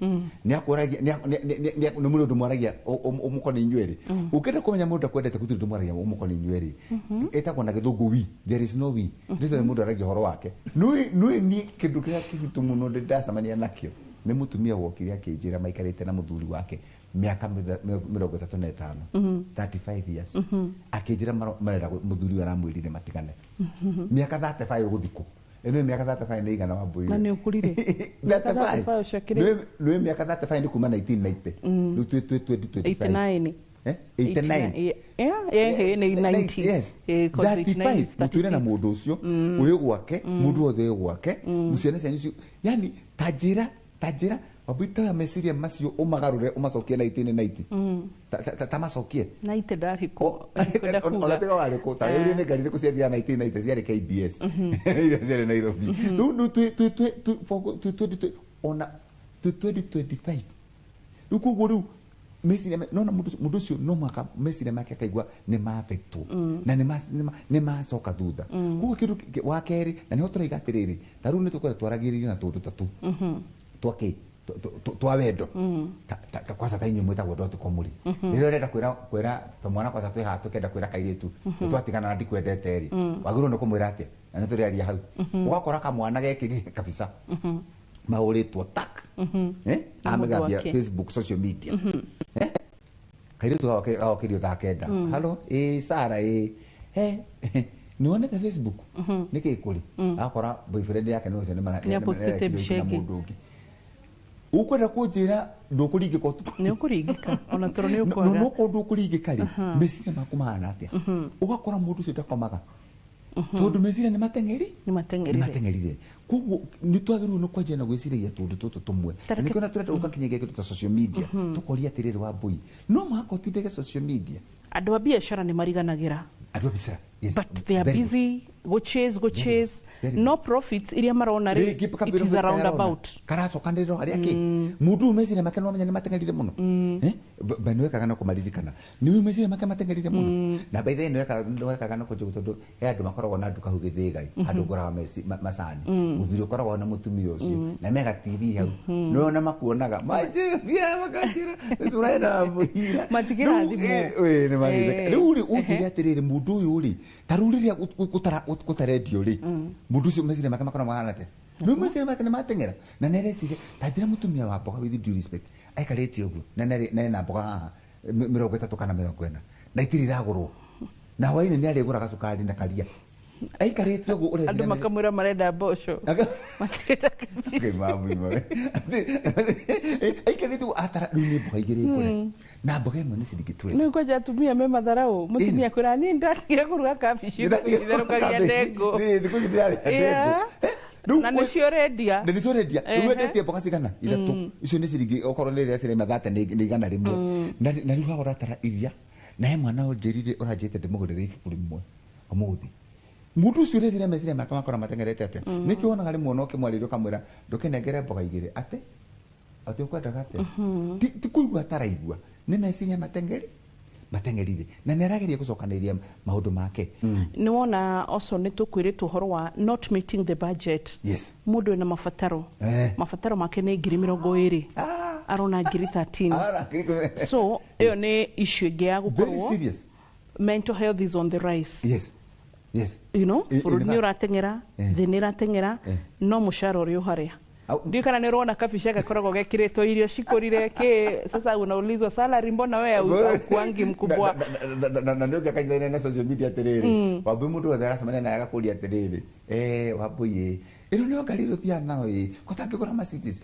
nĩ akũragia, nĩ mũndũ mwaragia ũmũkoniĩ inyuĩ erĩ. Ũngĩenda kũmenya mũndũ akwendete, gũtirĩ ũndũ mwaragia ũmũkoniĩ inyuĩ erĩ. Ĩtagwo na gĩthũngũ "we". There is no "we". Nĩ mũndũ aragia ũhoro wake. Nĩũĩ niĩ kĩndũ kĩrĩa kĩritũ mũno ndĩ ndacemania nakĩo nĩ mũtumia wokire akĩnjĩra maikarĩte na mũthuri wake mĩaka 35, 35 years. Akĩnjĩra marenda mũthuri ũyũ aramwĩrire matigane mĩaka 35 gũthikũ ĩno. Mĩaka 35 nĩ igana, Wambui? Na nĩ ũkũrire. Mĩaka 35. 35 ũcokire. Nĩũĩ mĩaka 35 nĩ kuma 1990, rĩu twĩ 2025. 89. Eh? 89. Yeah, nĩ 90. Yes. 'Cause 89 35 is mũtwĩre na 36. mũndũ ũcio ũyũ gwake, mũndũ wothe wĩ gwake, ciana cianyu yani ta njĩra, Wambui, ta meciria macio ũmagarũre ũmacokie 1990. Ta macokie. 90 ndarĩkũ. Ona tiga warĩkũ, ta ũrĩa nĩ ngari irĩkũ ciathiaga 1990? Ciarĩ KBS iria ciarĩ Nairobi. Rĩu twĩ 20 ona twĩ 2025 rĩu. Koguo rĩu meciria nona mũndũ ũcio no mũhaka meciria make akaigua nĩ ma-affectwo na nĩ macoka thutha. Koguo kĩndũ wa kerĩ, na nĩho tũraiga atĩrĩrĩ, ta rĩu nĩ tũkwenda twaragĩrĩrie na tũndũ ta tũ twakĩ twa wendo. Ta kwanza ta inyuĩ mwĩtagwo dot com rĩ, rĩrĩa ũrenda kwĩra tũmwana, kwanza twĩ haha tũkĩenda kwĩra kairĩtu nĩ twatigana na ndikwendete rĩ, wagĩrĩirwo nĩ kũmwĩra atĩa? Na nĩ tũrĩaria hau. Ũgakora kamwana gekĩrire kabisa mahũrĩtwo tak, eh, Na mũndũ amĩgambia wake. Facebook, social media. Eh, kairĩtu gagokĩrio thaa 9. "Halo, ĩ Sara, ĩ he nĩ wonete Facebook nĩ kĩ kũrĩ?" Akora boyfriend yake nĩ ũcio nĩ Nĩ apostĩte mbica na ĩngĩ. mũndũ ũngĩ. Ũkwenda kũnjĩra ndũkũringĩka ũtukũ? Nĩ ũkũringĩka ona toro nĩ No ũkwaga. no korwo ndũkũringĩka rĩ, meciria maku mahana atĩa? Ũgakora mũndũ ũcio ndakomaga tondũ meciria nĩ mateng'eri. Nĩ mateng'erire. Nĩ mateng'erire. Koguo nĩ twagĩrĩirwo nĩ kwanjia na gwĩciragia tũndũ tũtũ tũmwe. Na nĩkĩo na tũrenda gũkakinyagia kĩndũ ta social media. Tũkoria atĩrĩrĩ, Wambui, no mũhaka ũtindĩke social media? Andũ a biacara nĩ mariganagĩra. Andũ a biacara, yes. But they are Very good. busy go chase, go chase, Very. no profits iria marona rĩ, Rĩngĩ it is a roundabout. Karacokanĩrĩra harĩa kĩ mũndũ ũyũ meciria make no amenya nĩ mateng'erire mũno. Eh? Ba nĩ wekaga na kũmaririkana, nĩ ũyũ meciria make mateng'erire mũno. Na by the way, nĩ wekaga na kũnjũgũ, tondũ he andũ makoragwo na nduka hau Gĩthĩgai, handũ ngũraga macani. Mũthuri ũkoragwo na mũtumia ũcio na mega TV hau, nĩ ona makuonaga manjĩthia makanjĩra nĩ tũrenda mũhira. Matikĩrathimwo. Nĩ magĩtheka. Rĩu rĩ, ũnjĩre atĩrĩrĩ, mũndũ ũyũ rĩ, ta rĩu rĩrĩa gũtarendio rĩ, mũndũ ũcio meciria make makoragwo mahana atĩa? Nĩ meciria make nĩ mateng'era na nĩ areciria. Ta njĩra, mũtumia wa mboga, with due respect, aikarĩte ũguo na ena mboga haha 30 kana 40 na itirĩ iragũrwo, na hwainĩ nĩ arĩgũraga cukari na karia. Aikarĩte ũguo ũreciria Andũ makamwĩra marenda mboco. Matirenda Okay, mamu imwe. Aikarĩte ũguo atara rĩu nĩ mboga igĩrĩ ngũre. Na mboga ĩmwe nĩ ciringi 20. Nĩ kwanja atumia me matharau. Mũtumia kwĩra niĩ ndatigire kũruga kabici itherũkagia ndengũ. Ĩ, thikũ ici ndĩrarĩa ndengũ. Yeah. Na nĩcio ũrendia. Na nĩcio ũrendia. Rĩu Ehe. wendetie mboga cigana? Ithatũ. Icio nĩ ciringi okorwo nĩ rĩrĩa ciraima 30 nĩ 100. Na rĩu haha ũratara iria. Na he mwana ũnjĩrire ũranjĩrĩte ndĩmũgũrĩre ibuku rĩmwe ũmũthĩ. Mũndũ ũcio ũreciria meciria make makora mateng'erete atĩa? Nĩkĩo wonaga rĩmwe ona ũkĩmwarĩria ũkamwĩra ndũkĩnengere mboga igĩrĩ atĩ atĩ ũkwendaga atĩa? Ti kũigua ataraigua nĩ meciria mateng'erire na nĩ arageria gũcokanĩrĩria maũndũ make. Nĩ wona also nĩ tũkwĩrĩtwo ũhoro wa not meeting the budget. Yes. Mũndũ ena mabataro. Mabataro make nĩ 20,000. Arona 13,000. So ĩyo nĩ issue ĩngĩ ya Very gũkorwo serious. mental health is on the rise. Yes. Yes. You know, In bũrũri nĩ fact. ũrateng'era, thĩ nĩ ĩrateng'era, no mũcara ũrĩ o harĩa. Ndiũĩ kana nĩ ũrona kabica gakoragwo gekĩrĩtwo irio cikũrire kĩ, sasa unaulizwa salary mbona wewe haukuangi mkubwa. Na nĩ ũngĩ akanyitania na social media atĩrĩrĩ Wambui mũndũ wothe aracemania naye agakũria atĩrĩrĩ Wambui ĩ ĩno nĩyo ngari ĩrĩa ũthiaga nayo ĩ ko tangĩgũra Mercedes.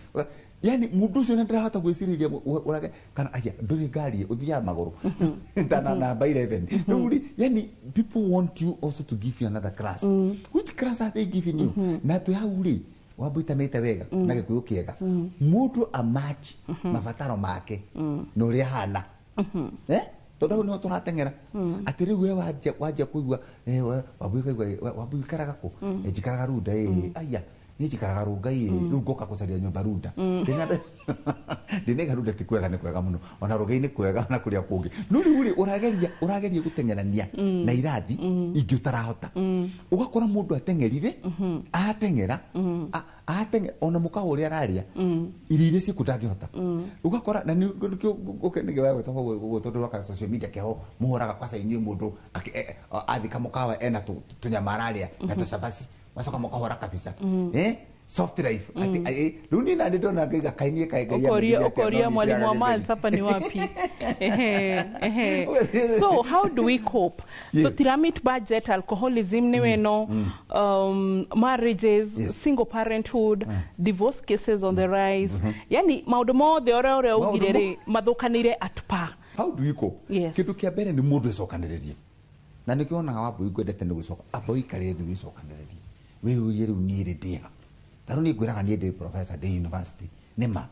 Yani mũndũ ũcio nĩ ndarahota gwĩcirĩria ũrage kana aya ndũrĩ ngari ũthiaga magũrũ tana namba 11 rĩu rĩ yani people want you also to give you another class. Which class are they giving you? Na twĩ hau rĩ Wambui tamĩte wega na gĩkũyũ kĩega mũndũ amatch mabataro make na ũrĩa ahana. Tondũ hau nĩho tũrateng'era atĩ rĩu we wanjia kũigua Wambui ũkaigua Wambui ũikaraga kũ? Njikaraga Runda ĩ aya niĩ njikaraga Rũnga ĩ rĩu ngoka gũcaria nyũmba Runda. Ndĩnaiga Runda ti kwega nĩ kwega mũno ona Rũgai nĩ kwega ona kũrĩa kũngĩ no rĩu rĩ ũrageria gũteng'erania na irathi ingĩ ũtarahota. Ũgakora mũndũ ateng'erire ateng'era ateng'era ona mũkawa ũrĩa ararĩa irio iria ciĩkuo ndangĩhota. Ũgakora na nĩkĩo ũkenagio wewe ũguo tondũ rwaka social media kĩho mũhũraga kwaca inyuĩ mũndũ athika mũkawa ena tũnyama ararĩa na tũcabaci macoka mũkahũra kabisa. Soft life ati rĩu niĩ nani ndona ngaiga kaĩ niĩ kaĩ Ngai Ukoria amenyire atĩa, ukoria no niĩ mwalimu wa ndĩraga maths hapa ni wapi? Ehe. So how do we cope? Yes. So tira-meet budget, alcoholism nĩ weno, marriages, single parenthood, divorce cases on the rise. Yani maũndũ mothe ũrĩa Maũndũ ugire rĩ mathũkanĩire at par. How do we cope? Yes. Kĩndũ kĩa mbere nĩ mũndũ ecokanĩrĩrie. Na nĩkĩo wonaga Wambui ngwendete nĩ gũcoka amba ũikare thĩ wĩcokanĩrĩrie wĩyũrie rĩu niĩ rĩ ndĩha. Ta rĩu niĩ ngwĩraga niĩ ndĩ professor ndĩ university nĩma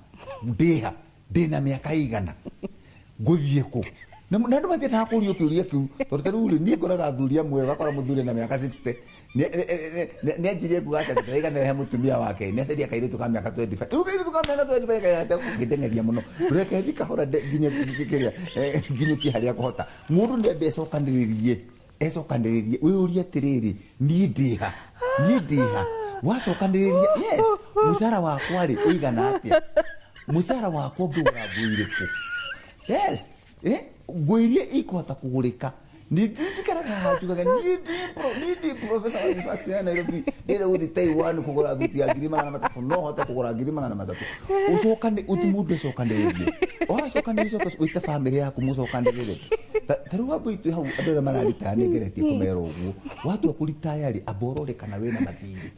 ndĩha ndĩna mĩaka igana ngũthiĩ kũ? Na andũ matiendaga kũũrio kĩũria kĩu tondũ ta rĩu rĩ niĩ ngoraga athuri amwe ũgakora mũthuri na mĩaka 60 nĩ anjirie kuga atĩ ndaiganĩra he mũtumia wake nĩ acaria kairĩtu ka mĩaka 25 rĩu kairĩtu ka mĩaka 25 kaigana gũkĩndeng'eria mũno reke thiĩ kahora nginye kĩrĩa nginyũkie harĩa ngũhota. Mũndũ nĩ ambe ecokanĩrĩrie wĩyũrie atĩrĩrĩ niĩ ndĩha niĩ ndĩha wacokanĩrĩria yes mũcara wakwa rĩ ũigana atĩa mũcara wakwa ngũgũra nguo irĩkũ yes nguo iria ikũhota kũgũrĩka ningĩ njikaraga haha njugaga niĩ ndĩ professor wa university ya Nairobi ndĩrenda gũthiĩ Taiwan kũgũra thuti ya 300,000 no hote kũgũra 300,000 ũcokane ũti mũndũ ecokanĩrĩrie wacokanĩrĩria coka wĩte bamĩrĩ yaku mũcokanĩrĩre ta rĩu Wambui twĩ hau andũ arĩa mararitaya nĩ ngeretie kũmera ũguo watua kũritaya rĩ amba ũrore kana wĩna mathirĩ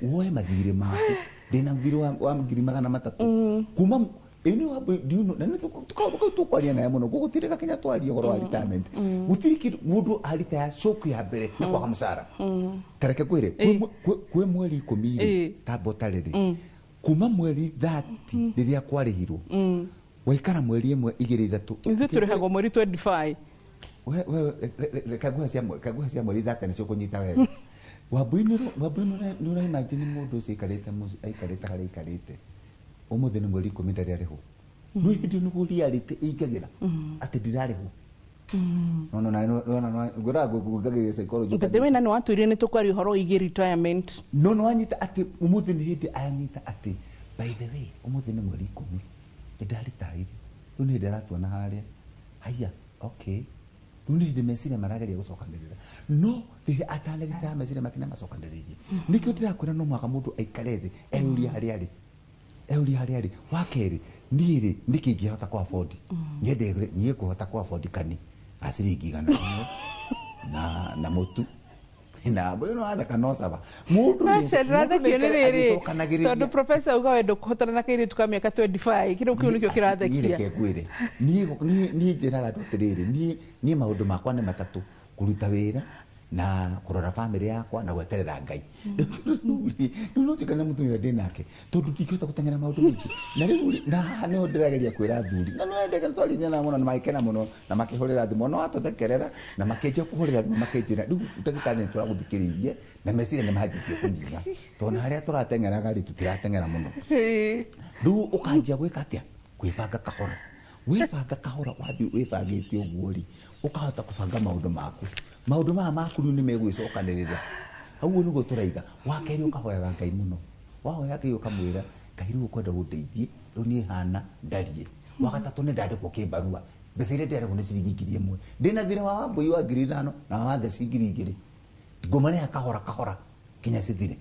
woe mathirĩ maku ndĩna thirĩ wa 300,000 kuma ĩno Wambui do you know na nĩ tũkaũndũ tũkwaria naye mũno gũgũtirĩ gakinya twarie ũhoro wa retirement gũtirĩ kĩndũ mũndũ aritaya shock ya mbere nĩ kwaga mũcara ta reke ngwĩre kwĩ mweri 10 rĩ tamba ũtare rĩ kuma mweri 30 rĩrĩa kwarĩhirwo waikara mweri 1 2 3 Ithuĩ tũrĩhagwo mweri 25. Reke nguhe cia mweri 30 nĩcio ũkũnyita wega. Wambui nĩ ũra imagine mũndũ ũcio aikarĩte mũciĩ aikarĩte harĩa aikarĩte ũmũthĩ nĩ mweri 10 ndarĩ arĩhwo no hĩndĩ ĩyo nĩguo reality ĩingagĩra atĩ ndirarĩhwo no ngwĩraga ngũngagĩria psychology But the way na nĩ watwĩrire nĩ tũkwaria ũhoro wĩgiĩ retirement. No nĩ wanyita atĩ ũmũthĩ nĩ hĩndĩ anyita atĩ by the way ũmũthĩ nĩ mweri 10 nĩ ndaritairie rĩu nĩ hĩndĩ aratuona harĩa haiya okay rĩu nĩ hĩndĩ meciria marageria gũcokanĩrĩra no rĩrĩa atanaritaya meciria make nĩmacokanĩrĩirie nĩkĩo ndĩrakwĩra no mũhaka mũndũ aikare thĩ eyũrie harĩa arĩ eyũrie harĩa arĩ wa kerĩ niĩ rĩ nĩkĩ ingĩhota kũ afford niĩ ngũhota kũ afford kani ga ciringi 100 na mũtu Na mbũi no watheka no caba mũndũ Aca, ndĩrathekio nĩ rĩrĩ agĩcokanagĩrĩria. Tondũ professor uga we ndũkũhotana na kairĩtu ka mĩaka 25, kĩrĩu kĩu nĩkĩo Niĩ kĩrathekia. reke ngwĩre, niĩ njĩraga andũ atĩrĩrĩ, niĩ maũndũ makwa nĩ matatũ: kũruta wĩra na kũrora bamĩrĩ yakwa na gweterera Ngai. Rĩu no njikare na mũtumia ũrĩa ndĩ nake tondũ ndingĩhota gũteng'era maũndũ maingĩ. Na rĩu rĩ, na haha nĩho ndĩrageria kwĩra athuri na nĩwendeke nĩtwarĩria nao mũno na magĩkena mũno na makĩhũrĩra thimũ no atũthekerera na makĩnjia kũhũrĩra thimũ makĩnjĩra, rĩu ndagĩtarĩ nĩtũragũthikĩrĩirie na meciria nĩ manjĩtie kũnyiha tondũ na harĩa tũrateng'eraga rĩ, tũtirateng'era mũno. Rĩu ũkanjia gwĩka atĩa? Kwĩbanga kahora. Wĩbanga kahora, wathiĩ wĩbangĩte ũguo rĩ, ũkahota kũbanga maũndũ maku. Maũndũ maya maku rĩu nĩ megwĩcokanĩrĩra. Ũguo nĩguo tũraiga. Wa kerĩ, ũkahoyaga Ngai mũno. Wahoya Ngai ũkamwĩra, Ngai, rĩu ũkwenda gũndeithie, rĩu niĩ hana ndariĩ. Wa gatatũ, nĩ ndandĩkwo kĩbarua, mbeca iria ndĩrarĩhwo nĩ ciringi 1000. Ndĩna thirĩ wa Wambũi wa 5000 na wa Watheci 2000. Ngũmarĩha kahora kahora kinya cithire.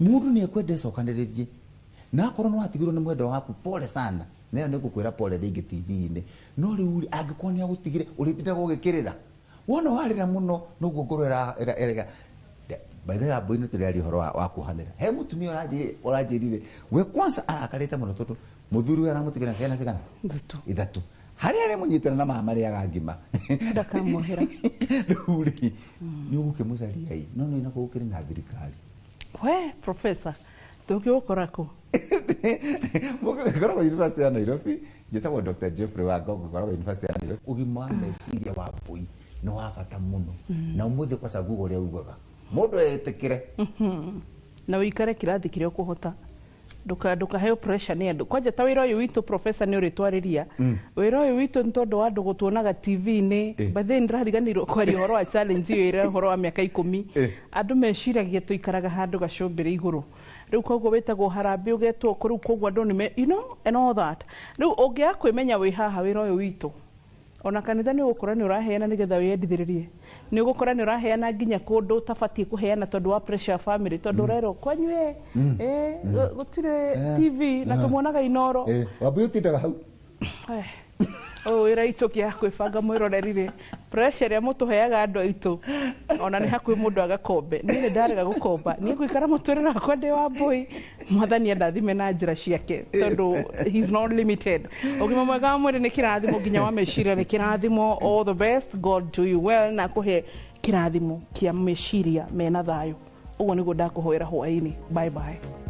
Mũndũ nĩ ekwenda ecokanĩrĩrie. Na akorwo nĩ watigirwo nĩ mwendwa waku, pole sana, nayo nĩ ngũkwĩra pole rĩngĩ TV-inĩ. No rĩu rĩ, angĩkorwo nĩ agũtigire, ũrĩtindaga ũgĩkĩrĩra. Wona warĩra mũno noguo ngoro ĩrega. By the way, Wambũi, nĩ tũrĩaria ũhoro wa kuohanĩra. He mũtumia ũranjĩrire we kwanza arakarĩte mũno tondũ mũthuri we aramũtigĩra na ciana cigana? Ithatũ. Ithatũ. Harĩa arĩmũnyitĩra na mama marĩaga ngima. Ndakamuohera. Rĩu rĩ, nĩ ũgũkĩmũcaria ĩ, no nĩ nako gũkĩrĩ na thirikari. We professor, tũngĩgũkora kũ? Ngoragwo University ya Nairobi. Njĩtagwo Dr. Geoffrey Wangongo, ngoragwo University ya Nairobi. Ũgima wa meciria wa mbũi nĩ wa bata mũno. Na ũmũthĩ kwaca nguga ũrĩa ugaga mũndũ etĩkĩre. Na ũikare kĩrathi kĩrĩa ũkũhota. Ndũkaheo pressure nĩ andũ. Kwanja ta wĩra ũyũ witũ, professor, nĩ ũrĩtwarĩria. Wĩra ũyũ witũ nĩ tondũ wa andũ gũtuonaga TV-inĩ. By the way, nĩndĩrariganĩirwo kwaria ũhoro wa challenge ĩyo ĩrĩa ũhoro wa mĩaka 10. Andũ meciragia tũikaraga handũ gacũmbĩrĩ igũrũ. Rĩu koguo wĩtagwo harambĩ, ũgetwo kũ, rĩu koguo andũ nĩ and all that. Rĩu ũngĩaga kwĩmenya wĩ haha wĩra ũyũ witũ, ona kanitha nĩ ũgũkora nĩ ũraheana nĩgetha wĩyendithĩrĩrie. Nĩ ũgũkora nĩ ũraheana nginya kũndũ ũtabatiĩ kũheana tondũ wa pressure ya family, tondũ ũrerwo kwanyu ĩ gũtirĩ TV na tũmuonaga Inoro. Wambũi ũtindaga hau. Ũyũ wĩra itũ kĩa kwĩbanga. Mwĩroreri rĩ, pressure ĩrĩa mũtũheaga andũ aitũ, ona nĩ hakuhĩ mũndũ agakombe. Niĩ nĩ ndarega gũkomba. Niĩ ngũikara mũtũrĩre wakwa ndĩ wa mbũi. Mwathani andathime na njĩra ciake tondũ he's not limited. Ũgima mwega wa mwĩrĩ nĩ kĩrathimo, nginya wa meciria nĩ kĩrathimo. All the best, God do you well na kũhe kĩrathimo kĩa meciria mena thayũ. Ũguo nĩguo ndakũhoera hwaĩ-inĩ. Bye bye.